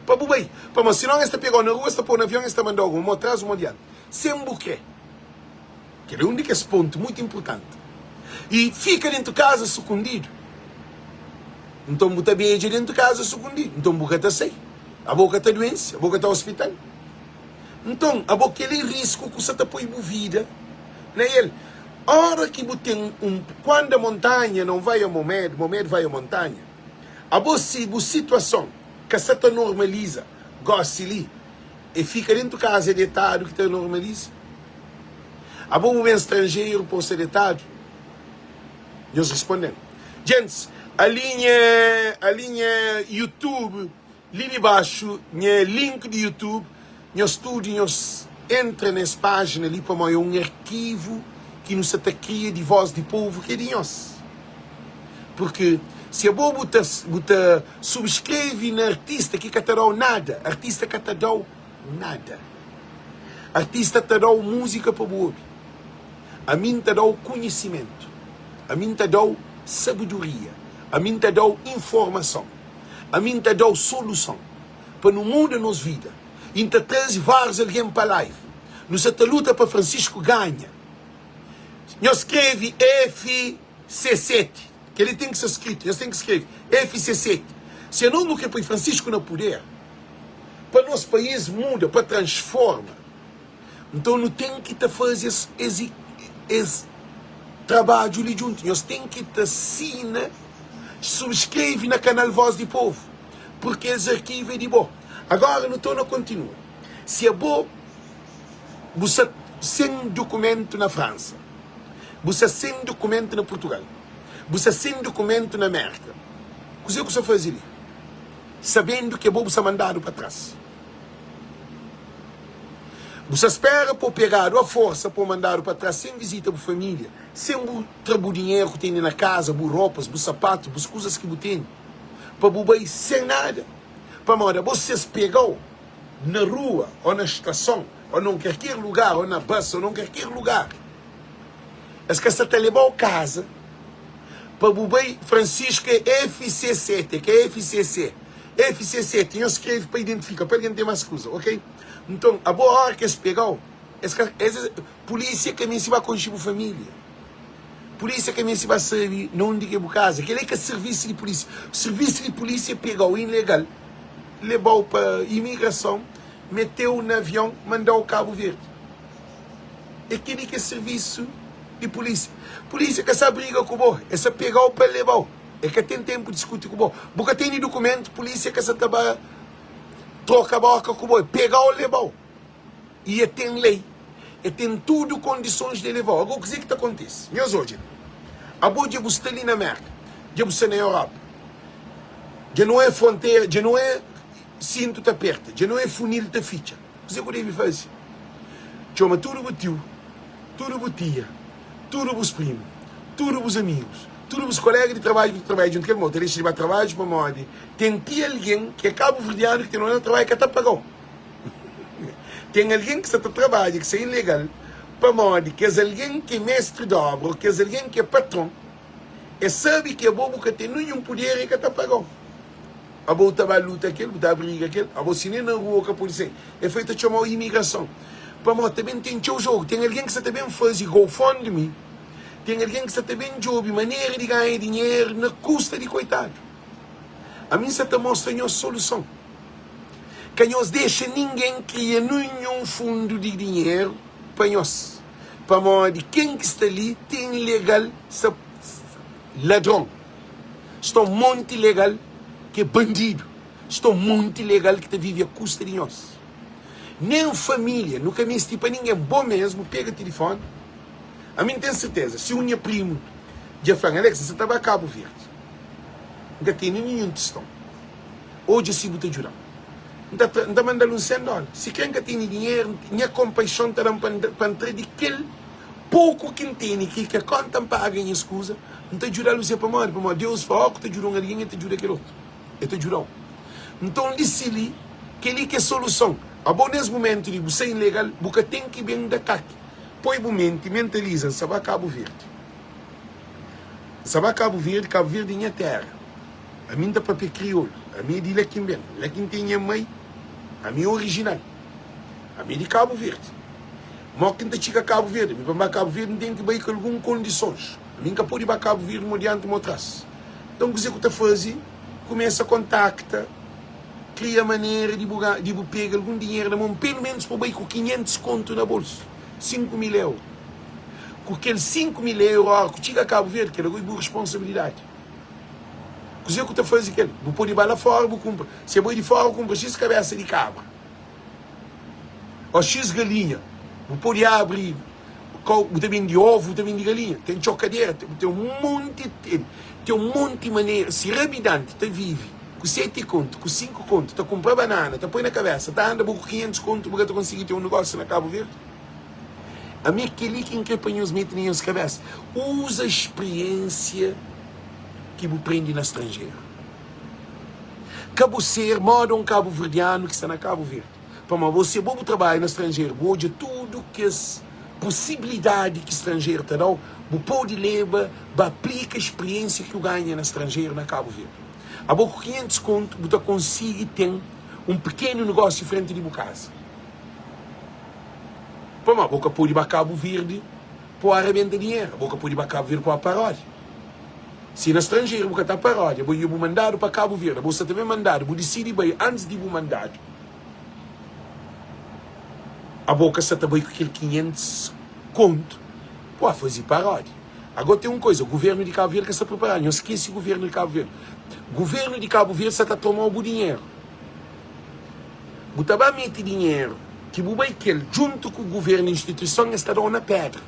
pa bu bai. Pamodi sinon es ta pega-u na rua, es ta pô-u na avion, es ta manda-u un mô tras, un mô dianti, sen bu krê. Kel-li é un di kes pontu mutu inportanti. I fika déntu kaza sukundidu, nton bu ta bedja déntu kaza sukundidu, nton bu ka ta sai, abo ka ta duense, abo ka ta ospital. Nton, abo kel-li risku ku sa ta poi bu vida na el. Ora ki bu ten un Quando a montanha não vai a Momed, Momed vai a montanha. Abo si bu situason ka sa ta normaliza gosi li, e fika dentu kaza detadu ki ta normaliza? Abo bu ben stranjeru pa bu sta detadu? Nhos responde-m. Djentis, ali nha ali nha YouTube. Li di baxu nha link di youtube nhos tudu nhos entra nes pajina li pamo é un arkivu ki nu sa ta kria di voz di povu ki é di nhos porque si abo bu ta bu ta subscreve na artista ki ka ta dau nada artista ka ta dau nada artista ta dau musica pa bu obi ami nta dau conhecimento ami nta dau sabedoria ami nta dau informason. Ami N ta da-u soluson pa nu muda nos vida i N ta traze várius algen pa live. Nu sa ta luta pa Francisco ganha. Nhos skreve FC7. Kel-li ten ki sta skritu. Nhos ten ki skreve FC7. Si anos nu kre poi Francisco na puder, pa nos país muda, pa transforma, Nton nu ten ki ta faze es es trabadju li djuntu. Nhos ten ki ta sina, subskreve na kanal Voz di Povo, purki es arkivu é di bo. Agora nu torna kontinua. Si abo bu sta sen dukumentu na Fransa, bu sta sen dukumentu na Purtugal, bu sta sen dukumentu na Merka, kuze ku sta faze li? Sabendu ki abo bu sta mandadu pa tras. Bu sta spera pa bu pegadu a forsa pa bu mandadu pa tras sen vizita bu familia, sen bu tra bu dinheru ku tene na kaza, bu ropas, bu sapatus, bus kuzas ki bu tene, pa bu bai sen nada? Pamodi abo si es pegau na rua o na stason o na un kerker lugar o na bus o na un kerker lugar, es ka sta ta lebau kaza pa bu bai. Francisco é FC7, ka é FCC. FC7, nhos skreve pa identifika, pa algen ten más kuza, ok? Nton, abo óra ki es pega-u, es ka, es, pulísia ka meste ba konxe bu família. Pulísia ka meste ba sabe na undi ki é bu kaza. Kel-li é ka sirvisu di pulísia. Sirvisu di pulísia é pega-u ilegal, leba-u pa imigrason, mete-u na avion, manda-u Kabu Verdi. É kel-li ki é sirvisu di pulísia. Pulísia ka sa briga ku bo, es sa pega-u pa leba-u. E ka ten tenpu diskuti ku bo. Bu ka tene dukumentu, pulisia ka sa ta ba troka boka ku bo. E pega-u, leba-u. I e ten lei, e ten tudu kondisons di e leba-u. Ago, kuzê ki ta kontise? Nhos odja li. Abo dja bu sta li na Merka, dja bu sta na Europa, dja no é frontera, dja no é sintu ta perta, dja no é funil ta fitxa. Kuzê ku debe faze? Txoma tudu bu tiu, tudu bu tia, tudu bus primu, tudu bus amigus, tudu bus koléga di trabadju ki ta trabadja djuntu ku el, ma bu ta dexa di ba trabadju pamodi ten ti algen ki é kabuverdianu ki ten na trabadju ka ta paga-u. Ten algen ki sta ta trabadja ki sta ilegal pamodi kes algen ki é mestri di óbra ô kes algen ki é patron es sabe ki abo bu ka ten ninhun puder e ka ta paga-u. Abo bu ta ba luta kel, bu ta briga kel, abo si nen na rua ka pode sai. E foi ta txomau imigrason. Pamodi ta ben ten txeu jogu. Ten algen ki sa ta ben faze GoFundMe, ten algen ki sa ta ben djobe manera di ganha dinheru na kusta di koitadu. Ami N sa ta mostra nhos soluson. Ka nhos dexa ningen kria ninhun fundu di dinheru pa nhos, pamodi ken ki sta li ten legal sta ladron, sta un monti legal ki é bandidu, sta un monti legal ki ta vive a kusta di nhos. Nen família, nu ka meste pa ningen. Bo mesmu pega tilifoni, ami N ten serteza si un nha primu dja fla-m, Alex, N sa ta ba Kabu Verdi, N ka tene ninhun tiston. Odja si bu ta djuda-m. N ta tra, N ta manda-l un 100 dóla. Sikrê N ka tene dinheru, nha konpaixon ta da-m pa N pa N tra di kel poku ki N tene, ki ka konta N paga nhas kuza, N ta djuda-l. Bu sabe pamodi? Pamodi Deus fla, Óki ku ta djuda un algen, el ta djuda kel otu. El ta djuda-u. Nton, di si li, kel-li ki é soluson. Abo, nes mumentu li, bu sta ilegal, bu ka ten ki ben da ataki. Poi bu menti, mentaliza, N sta ba Kabu Verdi. N sta ba Kabu Verdi, Kabu Verdi é nha téra. Ami N ta papia kriolu, ami é di la ki N ben, la ki N ten nha mai, ami é orijinal, ami é di Kabu Verdi. Mo ki N ta txiga Kabu Verdi? Ami pa N ba Kabu Verdi N ten ki bai ku algun kondisons. Ami N ka pode ba Kabu Verdi mo dianti mo tras. Nton kuzê ku ta faze? Kumesa kontakta, kria manera di bu di bu pega algun dinheru na mon, pelu menus pa bu bai ku 500 kontu na bolsu, 5000 euru. Ku kel 5000 euru, ora ku txiga Kabu Verdi, kel-la goi bu responsabilidadi. Kuzê ku ta faze kel? Bu pode ba la fora bu kunpra. Si abo é di fora bu kunpra xis kabesa di kabra o xis galinha. Bu pode abri kau, bu ta bende ovu, bu ta bende galinha. Ten txokadera, ten un monti, ten un monti manera. Si rabidanti ta vive ku seti kontu, ku sinku kontu, ta kunpra banana, ta poi na kabesa, ta anda bo ku 500 kontu, bu ka ta konsigi ten un negósiu na Kabu Verdi? Ami é kel-li ki N krê pa nhos mete na nhos kabésa, uza spriénsia ki bu prende na stranjeru. Ka bu ser móda un kabuverdianu ki sta na Kabu Verdi. Pamodi bo se bo bu trabadja na stranjeru, bu odja tudu kes posibilidadi ki stranjeru ta da-u, bu pode leba ba aplika spriénsia ki bu ganha na stranjeru na Kabu Verdi. Abo ku 500 kontu bu ta konsigi ten un pikenu negósiu frenti di bu kaza. Pamodi bo ka pode ba Kabu Verdi pa arrebenta dinheru, bo ka pode ba Kabu Verdi pa paródia. Si na stranjeru bu ka ta paródia, bo i bu mandadu pa Kabu Verdi, bo sta ta ben mandadu, bu disidi bai antis di bu mandadu, abo ka sta ta bai ku kel 500 kontu pa faze paródia. Agora ten un koisa, guvernu di Kabu Verdi ka sta preparadu, nhos skese guvernu di Kabu Verdi. Guvernu di Kabu Verdi sta ta toma-u bu dinheru. Bu ta ba mete dinheru ki bu bai kel djuntu ku guvernu instituison es ta dau na pedra.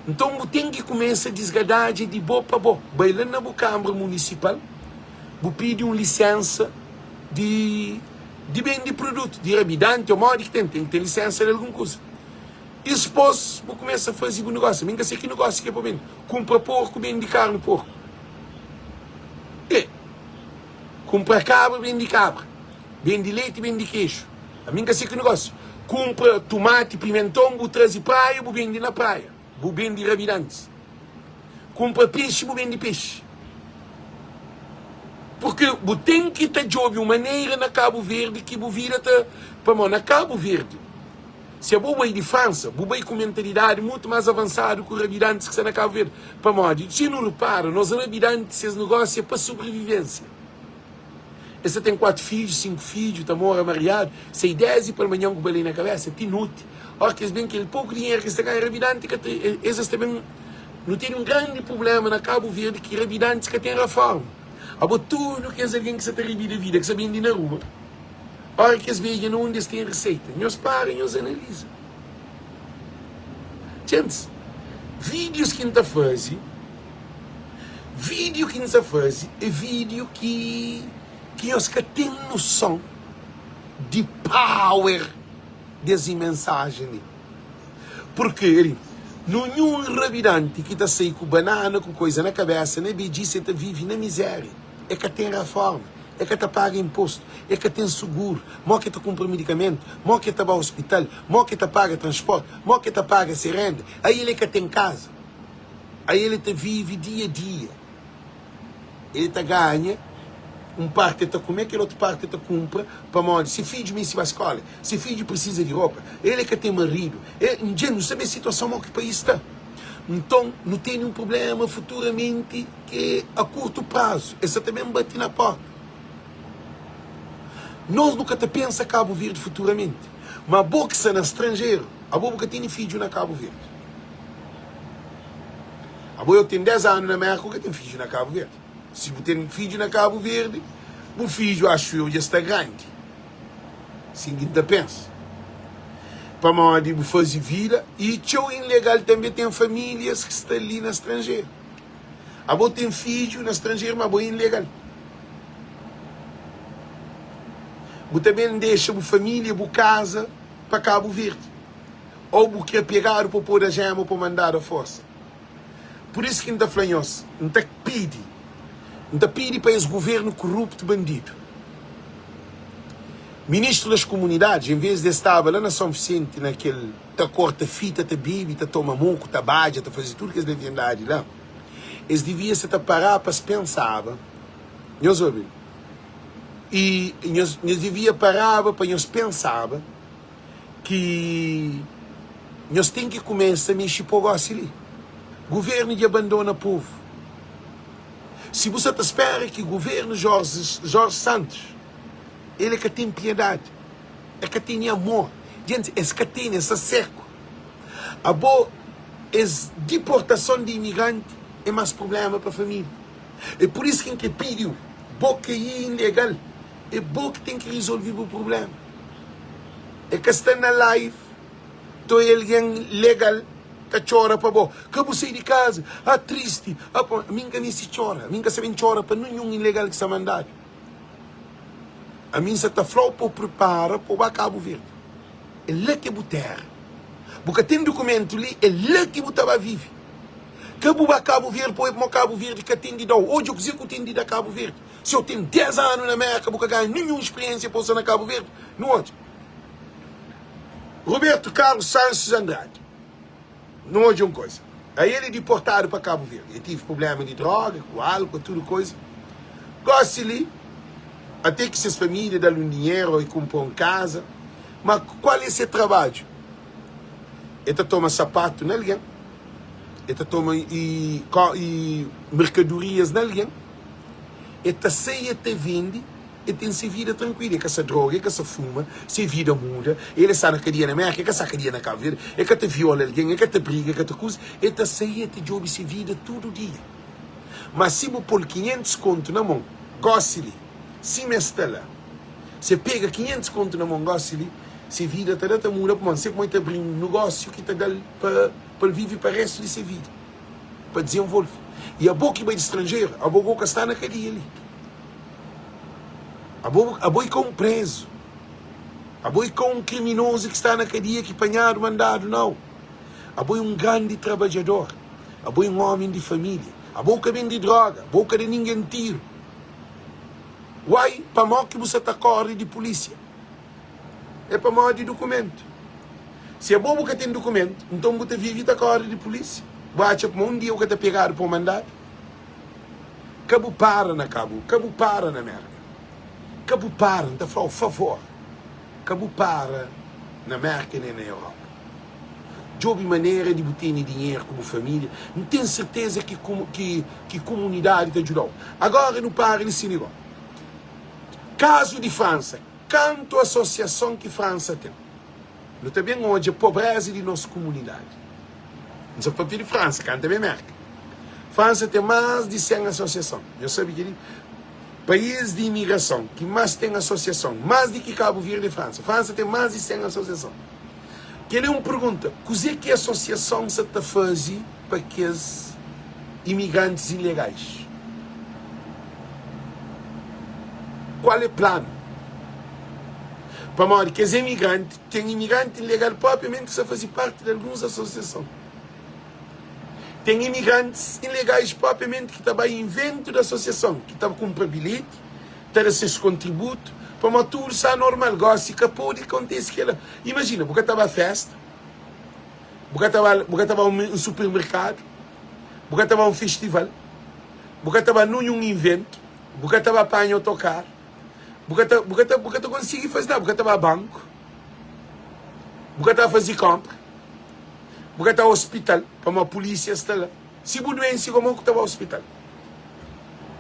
Nton bu ten ki kumesa disgadadja di bo pa bo. Bai la na bu kambra munisipal bu pidi un lisensa di di bende produtu di rabidanti o modi ki ten, ten ki ten lisensa di algun kuza. Dispos bu kumesa faze bu negósiu. Mi N ka se ki negósiu ki é pa bende. Kunpra porku bende karni porku. E. Kunpra kabra, bende kabra. Bende leti, bende kexu. Ami N ka se ki negósiu. Kunpra tumati, pimenton, bu traze praia, bu bende na praia. Bu bende rabidantis. Kunpra pexi, bu bende pexi. Purki bu ten ki ta djobe un manera na Kabu Verdi ki bu vida ta. Pamodi na Kabu Verdi, si abo bai di Fransa, bu bai ku mentalidadi mutu más avansadu ku rabidantis ki sta na Kabu Verdi. Pamodi, si nu repara, nos rabidantis ses negósiu é pa sobrivivénsia. Es ta ten 4 fidju, 5 fidju, ta mora mariadu, sai 10 i palmanhan ku balei na kabésa, ti noti. Óras ki es ben kel poku dinheru ki es ta ganha, rabidanti ka ta, es es ta ben. Nu tene un grandi prubléma na Kabu Verdi ki rabidantis ka ten raforma. Abo tudu kes algen ki sa ta ribida vida, ki sa bende na rua, Ora ki es bedja na undi es ten riseita, nhos para nhos analiza. Djentis, vídius ki N ta faze, vídiu ki N sa faze é vídiu ki ki nhos ka ten noson di power des mensajen li. Purki, eri, nunhun rabidanti ki ta sai ku banana ku koiza na kabesa na bedjisa, e ta vive na mizéria, e ka ten raforma. E ka ta paga inpostu, e ka ten suguru, mo ki e ta kunpra midikamentu, mo ki e ta ba ospital, mo ki e ta paga transporti, mo ki e ta paga se renda, ai el e ka ten kaza, ai el e ta vive dia dia, el ta ganha un parti e ta kume, kel otu parti e ta kunpra, pamodi se fidju meste ba skola, se fidju prisiza di ropa, el e ka ten maridu, e, dja nu sabe situason mo ki país sta. Nton nu tene un prublema futuramenti. Ki a kurtu prazu es sa ta ben bati na porta. Nos nu ka ta pensa Kabu Verdi futuramenti. Ma bo ki sta na stranjeru, abo bu ka tene fidju na Kabu Verdi. Abo eu ten 10 anu na Merka, bu ka ten fidju na Kabu Verdi. Si bu ten fidju na Kabu Verdi, bu fidju axu eu dja sta grandi. Sin ki N ta pensa. Pamodi bu faze vida i txeu ilegal tanbe ten famílias ki sta li na stranjeru. Abo ten fidju na stranjeru ma abo é ilegal. Bu ta ben dexa bu família, bu kaza pa Kabu Verdi. Ou bu kre pegadu pa podu ajema pa mandadu a forsa. Pur isu ki N ta fla nhos, N ta pidi, N ta pidi pa es governu kuruptu bandidu, Ministru das Komunidadis, en vez di es staba la na São Vicente na kel ta korta fita, ta bebe, ta toma moku, ta badja, ta faze tudu kes leviandadi la, es divia sa ta pará pa es pensaba, nhos obi, i nhos, nhos divia paraba pa nhos pensaba ki nhos ten ki kumesa mexi po gosi li. Guvernu dja bandona povu. Si bu sa ta spera ki guvernu Jorge, Jorge Santos, el e ka ten piedadi, e ka tene amor, djenti es ka tene, es sta seku. Abo es diportason di imigranti e mas prublema pa familia. E pur isu ki N kre pidiu, bo ki e ilegal, e bo ki ten ki rizolvi bu prublema. E ka sta na live toi algen legal ta txora pa bo. Ka bu sai di kaza, ah tristi, ah pa. Ami N ka meste txora, ami N ka sa ben txora pa ninhun ilegal ki sta mandadu. Ami N sa ta fla-u pa bu pripara pa bu ba Kabu Verdi. É la ki é bu téra. Bu ka ten dukumentu li, é la ki bu ta ba vive. Ka bu ba Kabu Verdi pa obi pamodi Kabu Verdi ka ten di da-u. Odja kuzê ku ten di da Kabu Verdi. Si eu ten 10 anu na Merka bu ka ganha ninhun spriensia pa bu sta na Kabu Verdi. Nu odja. Roberto Carlos Sanches Andrade. Nu odja un koisa. Aí el é diportadu pa Kabu Verdi. El tive prublema di droga, ku álcool, tudu koisa. Gosi li, até ki ses família da-l un dinheru, el kunpra un kaza. Ma kual é se trabadju? El ta toma sapatu na algen, el ta toma i, i merkadorias na algen, el ta sai, el ta vende. El ten se vida trankuilu, el ka sa droga, el ka sa fuma, se vida muda, el sta na kadia na Merka, el ka sta kadia na Kabu Verdi, el ka ta viola algen, el ka ta briga, el ka ta kuza, el ta sai el ta djobe se vida tudu dia. Ma si bu pô-l 500 kontu na mon gósi li, sima el sta la, si el pega 500 kontu na mon gósi li, se vida ta da ta muda, pamodi N se kuma el ta abri un nogósiu ki ta da-l pa el vive pa réstu di se vida, pa dizenvolve. I abo ki bai di stranjeru, abo gó ka sta na kadia li. Abo, abo é ka un prezu. Abo é ka un kriminozu ki sta na kadia, ki panhadu, mandadu, nau. Abo é un grandi trabadjador. Abo é un ómi di família. Abo ka ben di droga, abo ka da ningen tiru. Uai, pamó ki bu sa ta kóre di pulísia? É pamodi dukumentu. Si abo bu ka ten dukumentu, nton bu ta vive ta kóre di pulísia. Bu atxa kuma un dia bu ka ta pegadu pa un mandadu? Ka bu para na Kabu, ka bu para na Merka. Ka bu para, N ta fla-u, favor, ka bu para na Merka nen na Europa. Djobe manera di bu tene dinheru ku bu família. N ten serteza ki ki ki kumunidadi ta djuda-u. Agora nu para li si li. Kazu di Fransa, kantu asosiason ki Fransa ten? Nu ta ben odja pobreza di nos kumunidadi. N sa papia di Fransa, ka N ta ben Merka. Fransa ten más di 100 asosiason. Nhos sabe kel-li? País di imigrason ki más ten asosiason, más di ki Kabu Verdi é Fransa. Fransa ten más di 100 asosiason. Kel-li é un pergunta, kuzê ki asosiason sa ta faze pa kes imigrantis ilegais? Kual é planu? Pamodi kes imigranti, ten imigranti ilegal propriamenti ki sta faze parti di alguns asosiason. Ten imigrantis ilegais propriamenti ki ta bai inventu di asosiason, ki ta kunpra bilheti, ta da ses kontributu, pamodi tudu sta anormal. Gosi ka pode kontise kela. Imajina, bu ka ta ba festa, bu ka ta ba, bu ka ta ba un supermerkadu, bu ka ta ba un festival, bu ka ta ba nunhun inventu, bu ka ta ba panha otokaru, bu ka ta, bu ka ta, bu ka ta konsigi faze nada, bu ka ta ba banku, bu ka ta faze konpra, bu ka ta ospital, pamodi pulisia sta la. Si bu duense, komo ku ta ba ospital?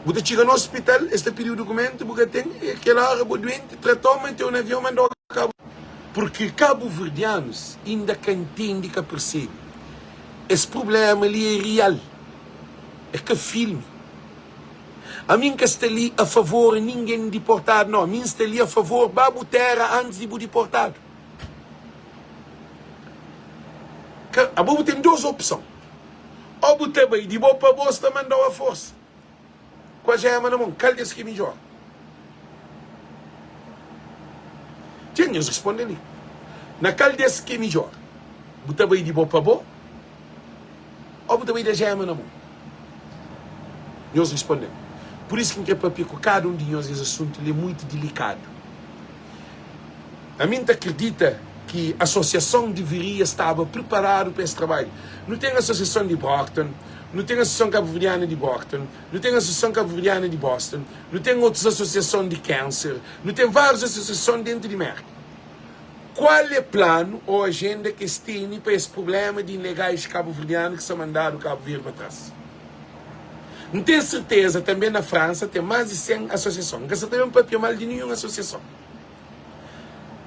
Bu ta txiga na ospital, es ta pidiu dukumentu, bu ka ten, e kel ora bo duenti, tratau, manteu na avion, mandau Kabu. Purki kabuverdianus inda ka ntende, ka persebe, es prublema li é rial, é ka filmi. Ami N ka sta li a favor ningen diportadu, nau, ami N sta li a favor ba bu tera antis di bu diportadu. Ka, abo bu ten dos opson, o bu ta bai di bo pa bo, sta mandau a forsa ku ajema na mon, kal des ki é midjor? Dja nhos responde li, na kal des ki é midjor? Bu ta bai di bo pa bo ô bu ta bai di ajema na mon? Nhos responde-m. Pur isu ki N krê pâpia ku kada un di nhos es asuntu li é muitu dilikadu. Ami N ta kridita ki asosiason diviria staba priparadu pa es trabadju. Nu ten asosiason di Brockton, nu ten asosiason kabuverdiana di Brockton, nu ten asosiason kabuverdiana di Boston, nu ten otus asosiason di Cancer, nu ten várius asosiason dentu di Merka. Kual é planu ô ajenda ki es tene pa es prublema di ilegais kabuverdianu ki sta mandadu Kabu Verdi pa tras? N ten serteza tanbe na Fransa ten más di 100 asosiason. N ka sta ta ben papia mal di ninhun asosiason.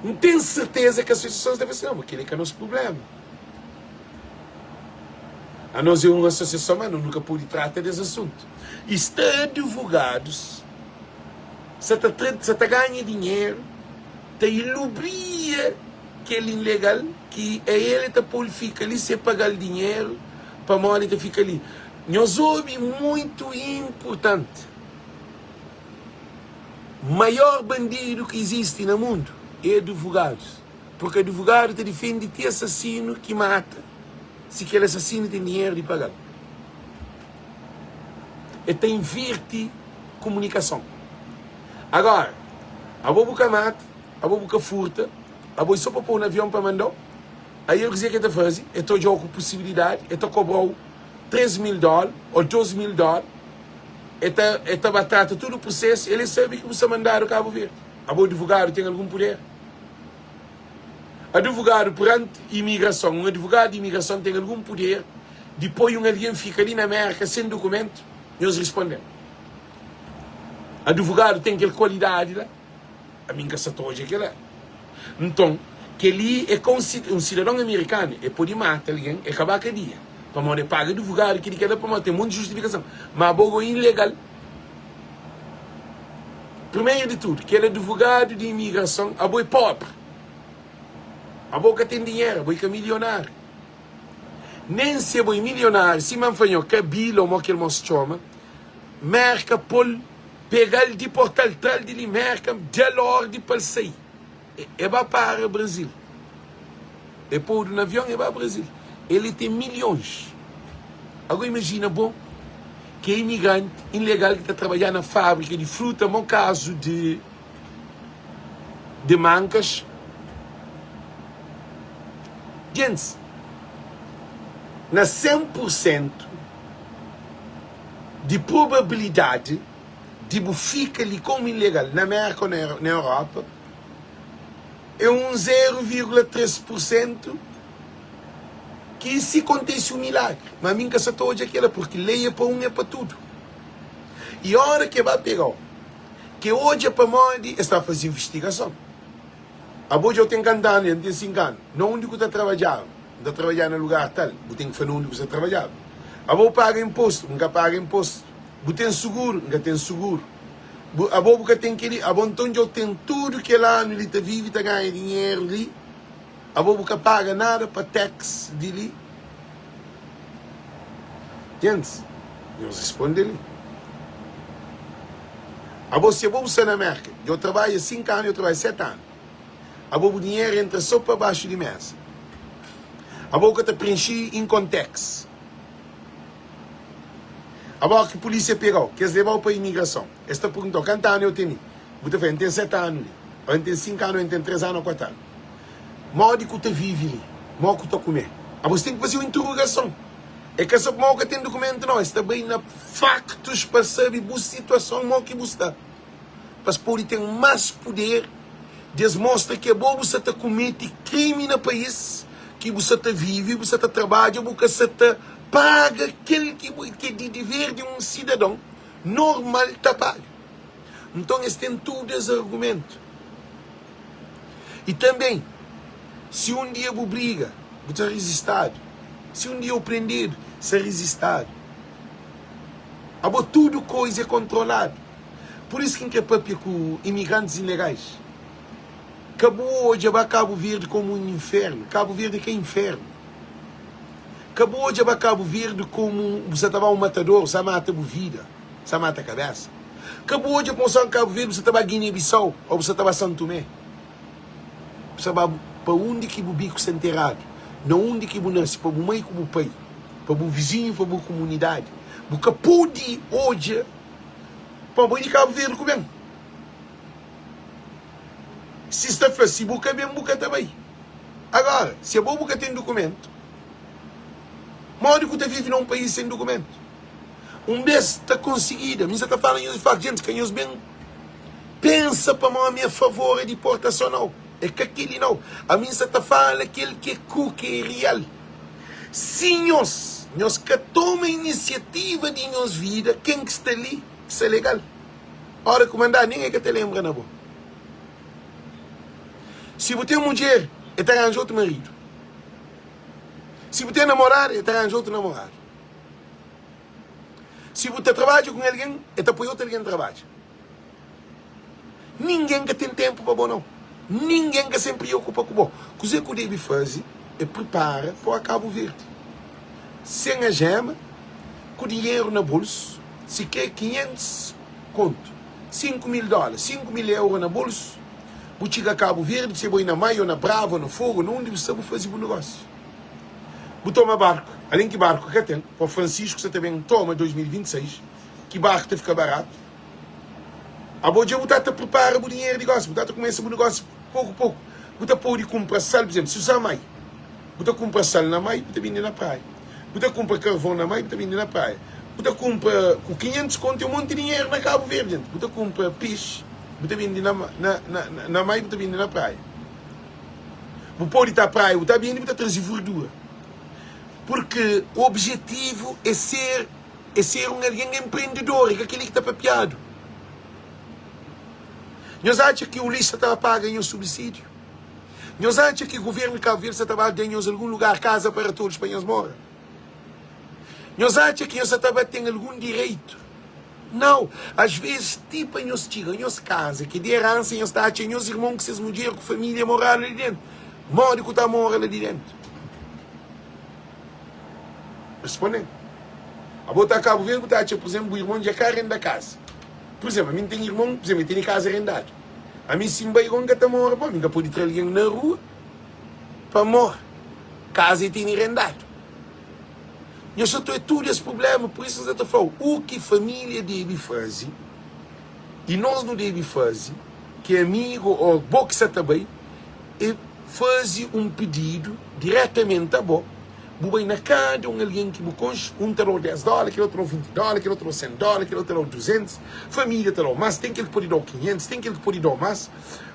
N ten serteza ki asosiasons ta fla si, Nau, kel-li é ka nos prublema. Anos é un asosiason, má nos nu ka pode trata des asuntu. I sta adivogadus sa ta sa ta ganha dinheru ta ilubria kel ilegal ki a el ta pol fika li se pagal dinheru pamodi ta fika li. Nhos obi muito inpurtanti, maior bandidu ki izisti na mundu é advogadus, porque advogadu ta difendi ti asasinu ki mata si kel asasinu ten dinheru di pagal. E ta invirti kumunikason. Agora, abo bu ka mata, abo bu ka furta, abo é so pa pô na avion pa mandau. Aí el kuzê ki el ta faze? El ta odjau ku pusibilidadi, el ta kobrau 3 mil dólar ô 2 mil dólar, el ta, el ta ba trata tudu prusesu, el sabe ki bu sta mandadu Kabu Verdi. Abo advogadu ten algun puder? Advogadu peranti imigrason, un advogadu di imigrason ten algun puder di poi un algen fika li na Mérka sen dukumentu? Nhos responde-m. Advogadu ten kel kualidadi la? Ami N ka sa ta odja kel-la. Nton, kel-li é ka un un sidadon amerikanu. El pode mata algen, el ka ba kadia, pamodi el paga advogadu, kel-li, kel-la, pamodi ten monti justifikason. Má abo go é ilegal. Primeru di tudu, kel advogadu di imigrason, abo é pobri. Abo ka ten dinheru, abo é ka milionáriu. Nen si abo é milionáriu, sima N fla nho, Kabila ô mo kel mos txoma, Merka pol pegal diportal tral di li merka dal ordi pal sai e ba para Brasil e podu na avion e ba Brasil el ten milhons ago imagina bo ki é imigranti ilegal ki ta trabadja na fabrika di fruta mo kazu di di mankas gentis na 100 por sentu di probabilidadi di bu fika li komu ilegal na Merka ô na Europa é un 0,3 pur sentu ki si kontese un milagri. Ma mi N ka sa ta odja kela purki lei é pa un é pa tudu. I ora ke ba pega-u, ke odja pamodi es ta faze invistigason. Abo dja bu ten kanta anu, N ten 5 anu. Na undi ku ta trabadjaba? N ta trabadjaba na lugar tal. Bu ten ki fla na undi ku sa trabadjaba. Abo bu paga inpostu? N ka paga inpostu. Bu ten suguru? N ka ten suguru. Bu, abo bu ka ten kel-li? Abo nton dja bu ten tudu kel anu li ta vive, ta ganha dinheru li, abo bu ka paga nada pa tax di li? Gentis, nhos responde li. Abo si abo bu sta na Merka, dja bu trabadja 5 anu, dja bu trabadja 7 anu, abo bu dinheru entra so pa baxu di mesa. Abo bu ka ta prenxi income tax. Abo ki polísia pega-u, ki es leba-u pa imigrason, es ta pergunta-u kantu anu eu tene? Bu ta fla, N ten 7 anu li, ô N ten 5 anu, ô N ten 3 anu ô 4 anu. Modi ku ta vive li? Mo ku ta kume? Abo es ten ki faze un interogason. É ka so pamodi bu ka ten dukumentu nau, es ta bai na faktus pa sabe bu situason mo ki bu sta, pa es pode ten mas puder di es mostra ki abo bu sa ta kumete krimi na pais ki bu sa ta vive, bu sa ta trabadja, bu ka sa ta paga kel ki bu ki é di diver di un sidadon. normal ta paga. Nton es ten tudu es argumentu. I tanben, si un dia bu briga, bu ta rizistadu. Si un dia bu prendedu, sa rizistadu. Abo tudu koiza é kontroladu. Pur isu ki N kre papia ku imigrantis ilegais. Ka bu odja ba Kabu Verdi komu un infernu. Kabu Verdi é ka infernu. Ka bu odja ba Kabu Verdi komu bu sa ta ba un matadoru, bu sa mata bu vida, bu sa mata kabesa. Ka bu odja kuma bu sta na Kabu Verdi bu sa ta ba Guiné Bissau o bu sa ta ba San Tomé. Bu sa ba pa undi ki bu biku sta nteradu, na undi ki bu nase, pa bu mai ku bu pai, pa bu vizinhu, pa bu kumunidadi. Bu ka pudi odja pa bo é di Kabu Verdi ku ben. Si sta fla si bu ka ben bu ka ta bai. Agora, si abo bu ka ten dukumentu, modi ku ta vive na un país sen dukumentu? Un bes ta konsigida, mi sa ta fala nhos di faktu, jentis ka nhos ben pensa pamo ami a favor a diportason nau, é ka keli nau, ami sa ta fala kel ki é kru, ki é real. Si nhos, nhos ka toma inisiativa di nhos vida, ken ki sta li ki sta legal? Ora ku mandadu ningen ka ta lenbra na bo. Si bu ten mudjer, e ta ranja otu maridu. Si bu ten namorada, e ta ranja otu namoradu. Si bu ta trabadja ku un algen, e ta poi otu algen trabadja. Ningen ka ten tenpu pa bo nau. Ningen ka sen priokupa ku bo. Kuze ku debe faze é pripara pa Kabu Verdi. Sen ajema, ku dinheru na bolsu, si kre 500 kontu, 5 mil dóla, 5 mil euro na bolsu, bu txiga Kabu Verdi, se bo é na Maio, na Brava, na Fogo, na undi bu sta, bu faze bu negósiu. Bu toma barku, alén ki barku ka ten, pa Francisco sa ta ben toma 2026, ki barku ta fika baratu. Abo dja bu ta ta pripara bu dinheru di gósi, bu ta ta kumesa bu negósiu poku poku. Bu ta pode kunpra sal, pur izénplu, si bu sta Mai, bu ta kunpra sal na Mai, bu ta bende na praia. Bu ta kunpra karvon na Mai, bu ta bende na praia. Bu ta kunpra ku 500 kontu é un monti dinheru na Kabu Verdi, jenti. Bu ta kunpra pexi, bu ta bende na na na na Mai, bu ta bende na praia. Bu pode ta praia, bu ta bende, bu ta traze verdura. Purki objetivu é ser é ser un algen enprendedor, é ka kel-li ki ta papiadu. Nhos atxa ki Ulis sa ta ba paga nhos subsídiu? Nhos atxa ki governu di Kabu Verdi sa ta ba da nhos algun lugar, casa para todos, pa nhos mora? Nhos atxa ki nhos sa ta ba ten algun direitu? Nau! As vezis, ti pa nhos txiga nhos kaza, ki é di eransa, nhos ta atxa nhos irmon ku ses mudjer ku família mora la di dentu. Modi ku ta mora la di dentu? Responde-m. Abo ta Kabu Verdi bu ta atxa, pur izénplu, bu irmon dja ka renda kaza. Pur izénplu, ami N ten irmon, pur izénplu, el tene kaza rendadu. Ami si N bai gó N ka ta mora, pamodi N ka pode tra algen na rua pa mora. Kaza el tene rendadu. Nhos sa ta oia tudu es prubléma, pur isu N sa ta fla-u, u ki família debe faze i nos nu debe faze, ki é amigu ô bo ki sa ta bai, é faze un pididu diretamenti a bo. Bu bai na kada un algen ki bu konxe, un ta da-u 10 dóla, kel otu ta da-u 20 dóla, kel otu ta da-u 100 dóla, kel otu ta da-u 200, família ta da-u más, ten kel ki pode da-u 500, ten kel ki pode da-u más.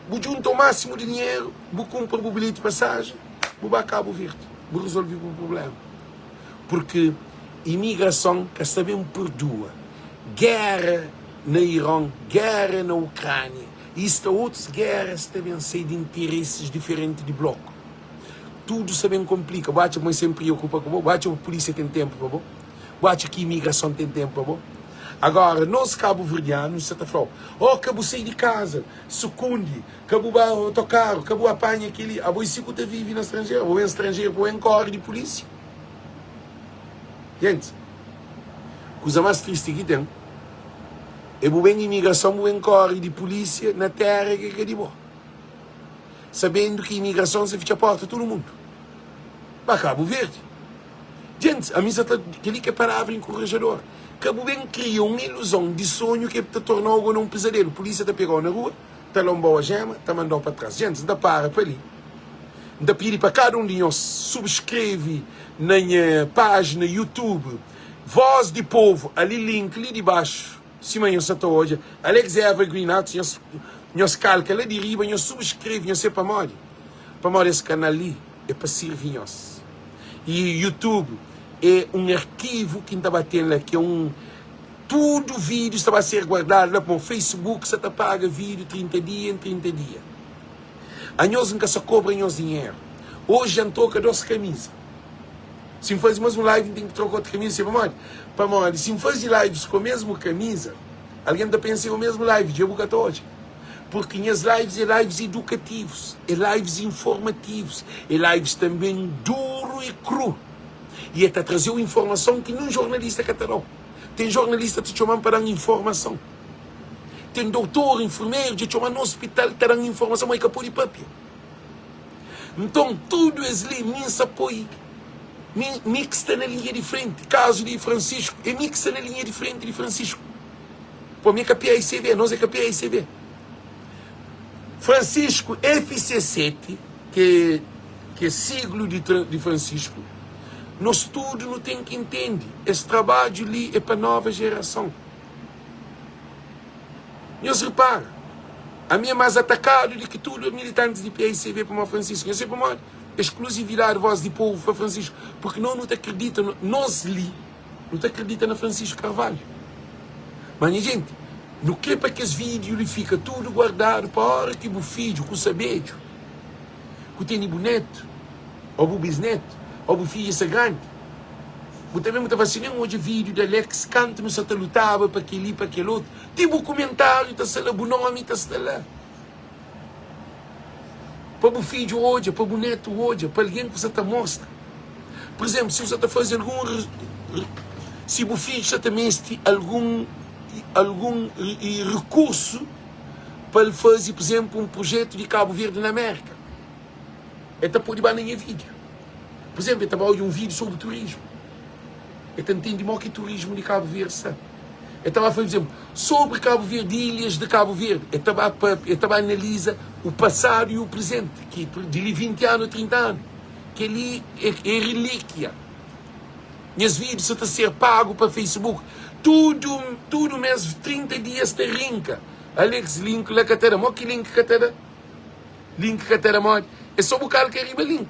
Bu djunta u másimu di dinheru, bu kunpra bu bilheti pasajen, bu ba Kabu Verdi, bu rezolve bu prubléma. Purki imigrason ka sta ben purdua. Géra na Iron, géra na Ukránia i sta otus géras ta ben sai di interesis diferenti di bloku. Tudu sta ben konplika. Bu atxa ma es sen priokupa ku bo? Bu atxa ma pulisia ten tenpu pa bo? Bu atxa ki imigrason ten tenpu pa bo? Agora, nos kabuverdianus sa ta fla-u, Oh, ka bu sai di kaza, sukundi, ka bu ba otokaru, ka bu apanha kel-li. Abo é si ku ta vive na stranjeru? Abo é stranjeru pa bu ben kóre di pulisia? Gentis, kuza más tristi ki ten é bu ben imigrason, bu ben kóre di pulisia na téra ki é ka di bo. Sabendu ki imigrason sa fitxa porta tudu mundu ba Kabu Verdi. Djentis, ami sa ta, kel-li ki é palavra inkorajador. Ka bu ben kria un iluzon di sonhu ki ta torna-u go na un pizadelu. Pulísia ta pega-u na rua, ta lonba-u ajéma, ta manda-u pa tras. Djentis, N ta para pa li. N ta pidi pa kada un di nhos subskreve na nha pájina YouTube, Voz di Povu, ali link li di baxu. Sima nhos sa ta odja, Alex Evergreen Arts, nhos nhos kalka la di riba, nhos subskreve, nhos se pamodi? Pamodi es kanal li é pa sirvi nhos. E YouTube é un arkivu ki N ta ba ten la, ki é un. Tudu vídius ta ba ser guardadu la pamodi Facebook sa ta paga vídiu 30 dia en 30 dia. Anhos N ka sa kobra nhos dinheru. Oji dja N troka dos kamiza. Si N faze más un live N ten ki troka otu kamiza, sabe pamodi? Pamodi si N faze lives ku mesmu kamiza, algen ta pensa é o mesmu live, dja bu ka ta odja. Purki nhas lives é lives edukativus, é lives informativus, é lives tanben duru i kru. I é ta traze-u informason ki nun jornalista ka ta da-u. Ten jornalista ta txoma-m pa da-m informason. Ten doutor, enfermeru dja txoma-m na ospital ta da-m informason, ma e ka pode papia. Nton, tudu es li, mi N sa poi, mi, mi ki sta na linha di frenti. Kazu di Francisco, é mi ki sta na linha di frenti di Francisco. Pô, mi é ka PAICV, nos é ka PAICV. Francisco FC7, ki ki é siglu di, di Francisco, nos tudu nu ten ki intende, es trabadju li é pa nova jerason. Nhos repara, ami é más atakadu di ki tudu militantis di PAICV pamodi Francisco. Nhos sabe pamodi? Exclusividade voz di povo pa Francisco. Porque nós nu ta acredita, nós li, nu ta acredita na Francisco Carvalho. Mas nha gente, nu kre pa kes vídeo li fika tudu guardadu pa hora ki bu fidju ku sa bedju, ku tene bu netu, ou bu bisnetu, ou bu fidja sa grandi, Bu ta ben bu ta fla si nen odja vídeo di Alex kantu nu sa ta lutaba pa keli pa kel otu ti bu kumentáriu ta sta la bu nomi ta sta la pa bu fidju odja pa bu netu odja pa algen ku sa ta mostra por exemplo si bu sa ta faze algun si bu fidju sa ta meste algun algun rekursu pa el faze por exemplo un projetu di Cabo Verde na Amérika el ta pode ba na nha vídeo. Por exemplo, el ta ba odja un vídeo sobre turismo. El ta ntende mo ki turismo di Cabo Verde sta. El ta ba fla, por exemplo, sobre Cabo Verde, ilhas de Cabo Verde. El ta ba papia, el ta ba analiza o passado e o presente, ki di li 20 anu, 30 anu. Kel-li é, é relíquia. Nhas vídeos sa ta ser pago pa Facebook. Tudu, tudu mês, 30 dias ta rinka. Alex link la ka ta da. Mo ki link ka ta da? Link ka ta da modi? É só bu kalka riba link.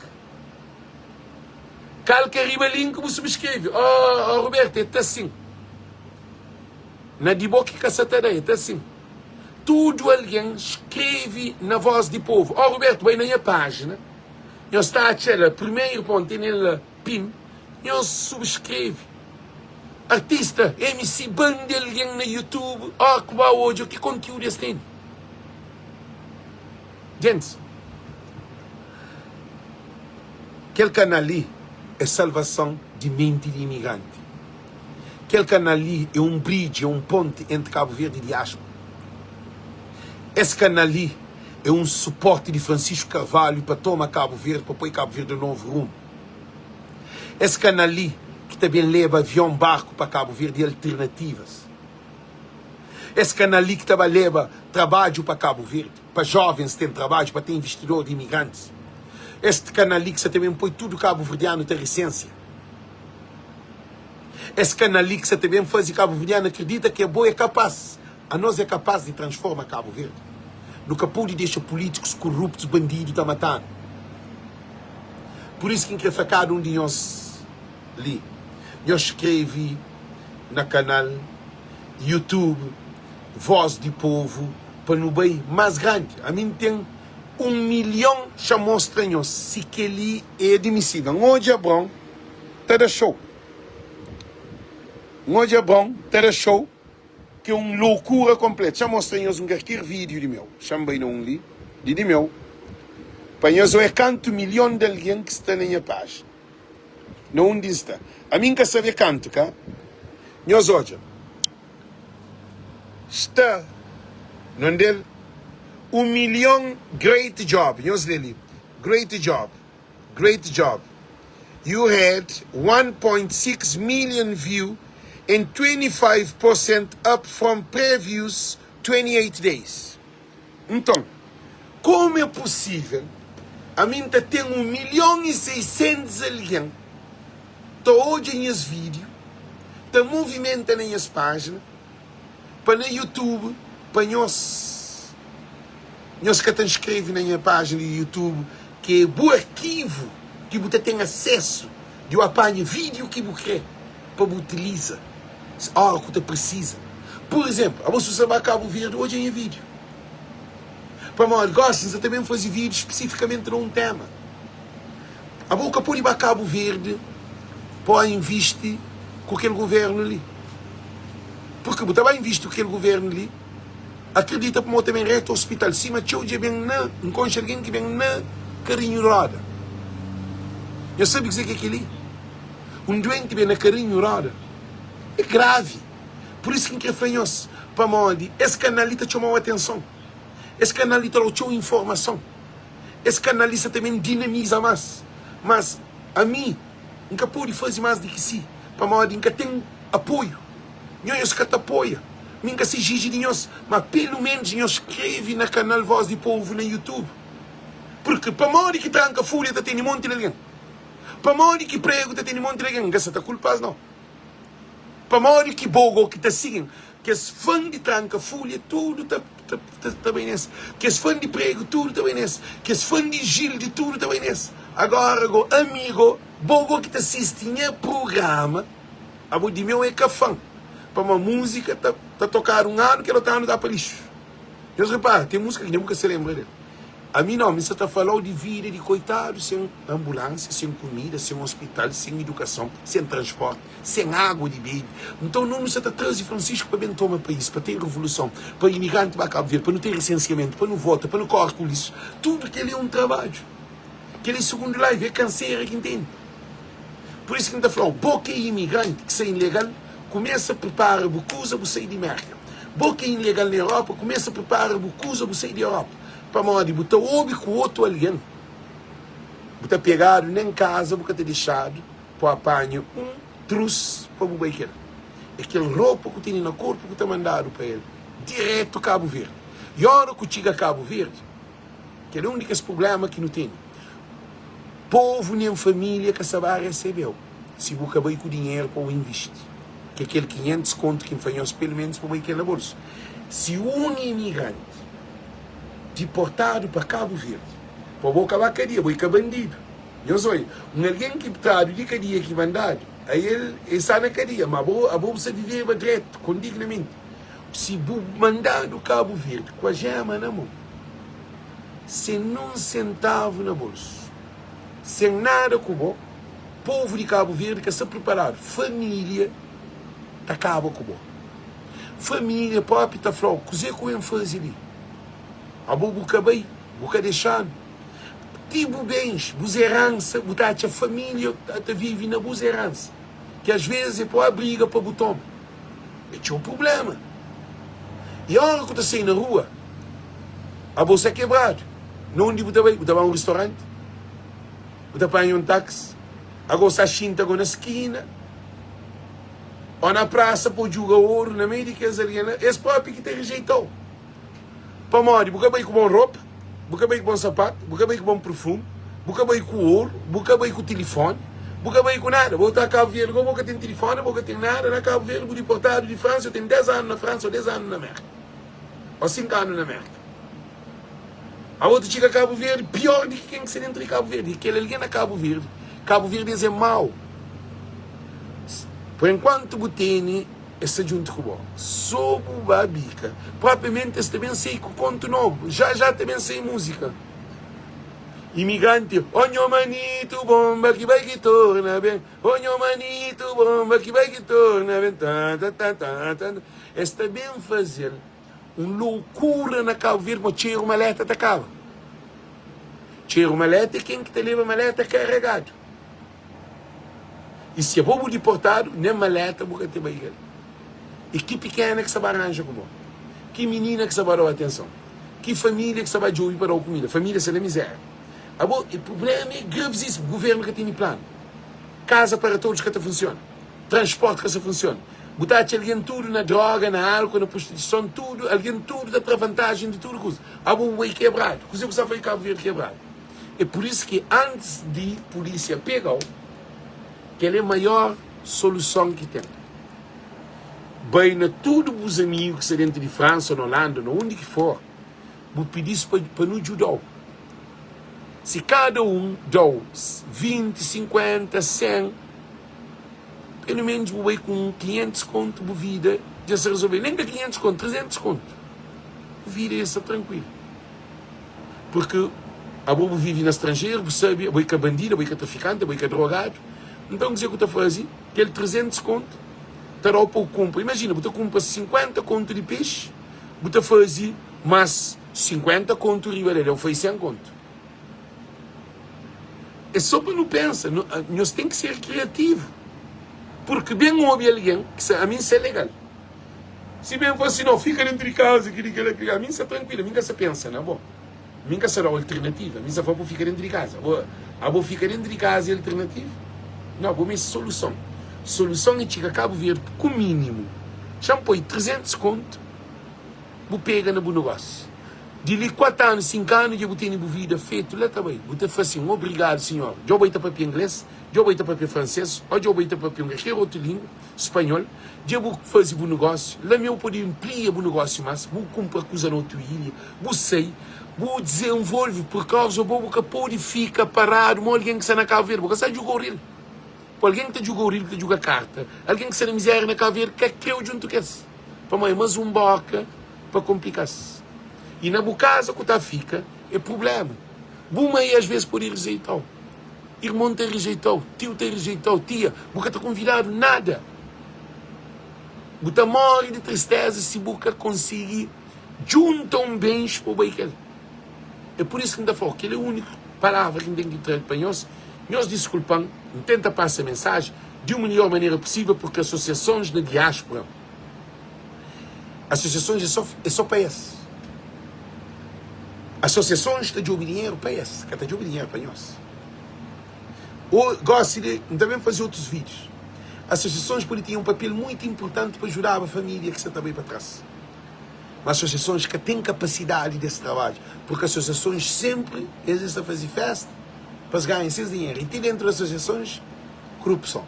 Kalka riba link bu subscreve. Oh, oh Roberto, é ta sim. Na di bo ki ka sa ta da, é ta sim. Tudo alguém escreve na voz di povo. Oh Roberto, bai na nha página. Nhos ta atxa la primeiro ponto, tem la pin. Nhos subscreve. Artista, MC, bande alguém na YouTube. Oh, ku ba odja ki conteúdo es tem. Gentis, kel kanal li é salvason di menti di imigranti. Kel kanal li é un bridge, é un ponti entri Kabu Verdi i diáspora. Es kanal li é un suporti di Francisco Carvalho pa toma Kabu Verdi, pa poi Kabu Verdi na novu rumu. Es kanal li ki ta ben leba avion, barku pa Kabu Verdi i alternativas. Es kanal li ki ta ba leba trabadju pa Kabu Verdi, pa jovens ten trabadju, pa ten investidor di imigrantis. Es kanal li ki sa ta ben poi tudu kabuverdianu ta risensia. Es kanal li ki sa ta ben fazi kabuverdianu akredita ki abo é kapaz, anos é kapaz di transforma Kabu Verdi. Nu ka podi dexa pulitikus kuruptus, bandidu ta matanu. Pur isu ki N kre fla kada un di nhos li, nhos skreve na kanal YouTube Voz di Povo pa nu bai más grandi. Ami N ten un milhon xa mostra nhos si keli é admisível. N odja Abraon ta da show. N odja Abraon ta da show ki é un loukura konpletu. Xa mostra nhos un karker vídiu di meu. Xa N bai na un li di di meu pa nhos oia kantu milhon di algen ki sta na nha pájina. Na undi N sta. Ami N ka sabe kantu ka nhos odja. Sta nondel 1 milhon great job nhos lê li great job great job you had 1.6 million view and 25 percent up from previous 28 days. Nton, komu é pusível ami N ta ten 1 milhon i 600 algen ta odja nhas vídiu, ta movimenta na nhas pájina, pa na YouTube, pa nhos nhos ka ta nskreve na nha pájina di YouTube, ki é bu arkivu ki bu ta ten asesu di bu apanha vídiu ki bu krê pa bu utiliza? Ora ku ta prisiza. Pur izénplu, abo si bu sta ba Kabu Verdi, odja nha vídiu. Pamodi gósi N sta ta ben faze vídiu spesifikamenti na un téma. Abo bu ka pode ba Kabu Verdi pa invisti ku kel govérnu li. Purki bu ta ba invisti ku kel govérnu li, akridita pamodi ta ben reta ospital. Sima txeu dja ben na, N konxe algen ki ben na karinhu roda. Nhos sabe kuzê ki é kel-li? Un duenti ben na karinhu roda é gravi. Pur isu ki N krê fla nhos, pamodi es kanal li ta txoma-u atenson, es kanal li ta da-u txeu informason, es kanal li sta ta ben dinamiza más. Mas ami N ka pode faze más di ki si, pamodi N ka ten apoiu. Nho nhos ka ta apoia. Mi N ka sta iziji di nhos, má pelu ménus nhos skrebe na kanal Voz di Povu na YouTube. Purki pamodi ki Tranka Fulha ta tene monti di algen? Pamodi ki pregu ta tene monti di algen? N ka sta ta kulpa-s, nau. Pamodi ki bo go ki ta sigin kes fan di tranka fulha tudu ta ta bai nes kes fan di prego tudu ta bai nes kes fan di gil di tudu ta bai nes agora go ami go bo go ki ta sisti nha programa abo di meu é ka fan pamodi musica ta ta tokadu un anu kel otu anu ta pa lixu nhos repara ten musica ki nen bu ka se lembra del. Ami nau, mi sa ta falau di vida di koitadu sen anbulansia, sen kumida, sen ospital, sen idukason, sen transporti, sen agua di bebe. Nton no nu sa ta traze Francisco pa ben toma pais, pa ten revoluson, pa imigranti ba Kabu Verdi, pa nu ten resensiamentu, pa nu vota, pa nu kore ku lixu. Tudu kel-li é un trabadju. Kel-li é sugundu live, é kansera ki N tene. Pur isu ki N ta fla-u, bo ki é imigranti, ki sta ilegal, kumesa pripara bu kuza, bu sai di Merka. Bo ki é ilegal na Europa, kumesa pripara bu kuza, bu sai di Europa. Pamodi bu ta obi ku otu algen, bu ta pegadu nen kaza bu ka ta dexadu pa panha un trus pa bu bai kel. É kel ropa ku tene na korpu ku ta mandadu pa el diretu Kabu Verdi. I ora ku txiga Kabu Verdi, kel é un di kes prublema ki nu tene. Povu nen familia ka sa ba resebeu si bu ka bai ku dinheru pa bu invisti. Ke kel 500 kontu ki N fla nhos pelu menus pa bai kel na bolsu. Si un imigranti diportadu pa Kabu Verdi, pa bo ka ba kadia, bo e ka bandidu. Nhos oia, un algen ki tradu di kadia ki mandadu, ael e sta na kadia, ma abo, abo bu sta viveba dretu, kondignamenti. Si bu mandadu Kabu Verdi ku ajema na mon, sen nun sentavu na bolsu, sen nada ku bo, povu di Kabu Verdi ka sta priparadu, familia ta kaba ku bo. Família propi ta fla-u, Kuzê ku N faze li? Abo bu ka bai, bu ka dexa-nu. Ti bu bens, bus eransa, bu ta atxa família ta vive na bus eransa, ki asvês é pô briga pa bu toma. É txeu prubléma. I óra ku ta sai na rua, abo sta kebradu. Na undi bu ta bai? Bu ta bai un ristoranti? Bu ta panha un taksi? Ago sta xinta go na skina? Ô na prasa pa bu djuga oru na meiu di kes algen la, es propi ki ta rejeita-u. Pamodi bu ka bai ku bon ropa, bu ka bai ku bon sapatu, bu ka bai ku bon perfumi, bu ka bai ku oru, bu ka bai ku tilifoni, bu ka bai ku nada. Bu ta Kabu Verdi, bo ka ten tilifoni, bo ka ten nada na Kabu Verdi, bu diportadu di Fransa, eu ten 10 anu na Fransa ô 10 anu na Merka, ô 5 anu na Merka. Abo ta txiga Kabu Verdi pior di ki ken ki sta dentru di Kabu Verdi. I kel algen na Kabu Verdi, Kabu Verdi es é mau. Por enkuantu bu tene, es sta djuntu ku bo. So bu ba bika. Propriamenti es ta ben sai ku kontu nobu. Já já ta ben sai múzika. Imigranti, oh nho manito bomba ki bai ki torna ben. Oh nho manito bomba ki bai ki torna ben. Ta ta ta ta ta. Es ta ben faze-l. Un loukura na Kabu Verdi ma txeru maleta ta kaba. Txeru maleta é ken ki ta leba maleta karegadu. I si abo bu diportadu, nen maleta bu ka ta bai kel. I ki pikena ki sta ba ranja ku bo? Ki minina ki sta ba dau atenson? Ki familia ki sta ba djobi pa dau kumida? Familia sta na mizeria. Abo, prublema é gravisíssimu. Guvernu ka tene planu. Kaza para todos ka ta funsiona. Transporti ka sta funsiona. Bu ta atxa algen tudu na droga, na álkol, na prostituison, tudu, algen tudu ta tra vantajen di tudu kuza. Abo bu bai kebradu. Kuzê ku sta fla di Kabu Verdi kebradu? É pur isu ki antis di pulísia pega-u, kel é maior soluson ki ten. Bai na tudu bus amigu ki sta dentu di Fransa, na Olanda, na undi ki for, bu pidi-s pa pa nu djuda-u. Si kada un da-u 20, 50, 100. Pelu menus bu bai ku un 500 kontu bu vida dja sta resolvedu. Nen ka 500 kontu, 300 kontu. Bu vida dja sta trankuilu. Purki abo bu vive na stranjeru, bu sabe, abo i ka bandidu, abo i ka trafikanti, abo i ka drogadu. Nton kuzê ku ta faze? Kel 300 kontu ta da-u pa bu kunpra. Imajina, bu ta kunpra 50 kontu di pexi, bu ta faze más 50 kontu riba del, dja bu faze 100 kontu. É só pa nu pensa, nhos ten ki ser kriativu. Purki ben obi algen ki sa, ami N sa legal. Si ben fla si, no, fika dentu di kaza, kili, kila, kila, ami N sa trankuilu, ami N ka sa pensa na bo. Mi N ka sa da-u alternativa, mi N sa fla bu fika dentu di kaza. Bo, abo fika dentu di kaza é alternativa? No, bo meste soluson. Soluson é txiga Kabu Verdi ku minimu, xa-m poi 300 kontu, bu pega na bu nogósiu. Di li 4 anu, 5 anu dja bu tene bu vida fetu la ta bai. Bu ta fla sin, Obrigadu Sinhor. Dja bu bai ta papia ingles, dja bu bai ta papia franses, o dja bu bai ta papia un kalker otu lingua, spanhol. Dja bu faze bu nogósiu. La meu pode inplia bu nogósiu mas, bu kunpra kuza na otu ilha, bu sai, bu dizenvolve purkauza bo bu ka pode fika paradu ma algen ki sta na Kabu Verdi. Bu ka sta djuga oril. Ku algen ki ta djuga oril, ki ta djuga karta, algen ki sta na mizeria na Kabu Verdi ka kreu djuntu kes. Pamodi é mas un boka pa konplika-s. I na bu kaza ku ta fika é prubléma. Bu mai às ves pode rejeita-u, irmon ta rejeita-u, tiu ta rejeita-u, tia, bu ka ta konvidadu nada. Bu ta móre di tristéza si bu ka konsigi djunta un bens pa bu bai ku el. É pur isu ki N ta fla-u, kel é úniku palavra ki N ten ki tra pa nhos. Nhos diskulpa-m, N tenta pasa mensaji di un melhor manera pusível purki asosiasons na diáspora, Asosiasons é só é só pa es. Asosiasons ta djobe dinheru pa es, ka ta djobe dinheru pa nhos. O gosi di, N ta ben faze otus vídius. Asosiasons pode tinha un papel muitu inpurtanti pa judaba família ki sa ta bai pa tras. Ma asosiasons ka ten kapasidadi des trabadju, purki asosiasons senpri es es ta faze festa pa es ganha ses dinheru. I ti dentu di asosiasons, kurupson.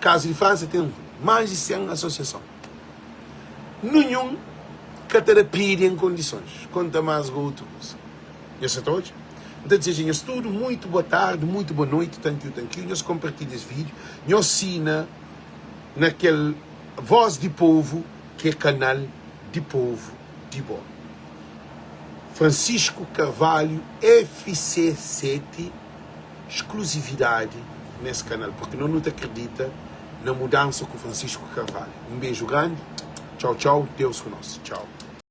Kazu di Fransa ten más di 100 asosiason. Ninhun ka ta da pidi en kondisons. Konta más go otu kuza. Nhos sa ta odja? N ta dizeja nhos tudu muitu boa tardi, muitu boa noiti, tankiu tankiu. Nhos konpartilha es vídiu, nhos sina na kel Voz di Povu ki é kanal di povu di bo. Francisco Carvalho FC7. Exclusividade nes canal porque no nu ta acredita na mudança ku Francisco Carvalho um beijo grande tchau tchau Deus ku nos tchau.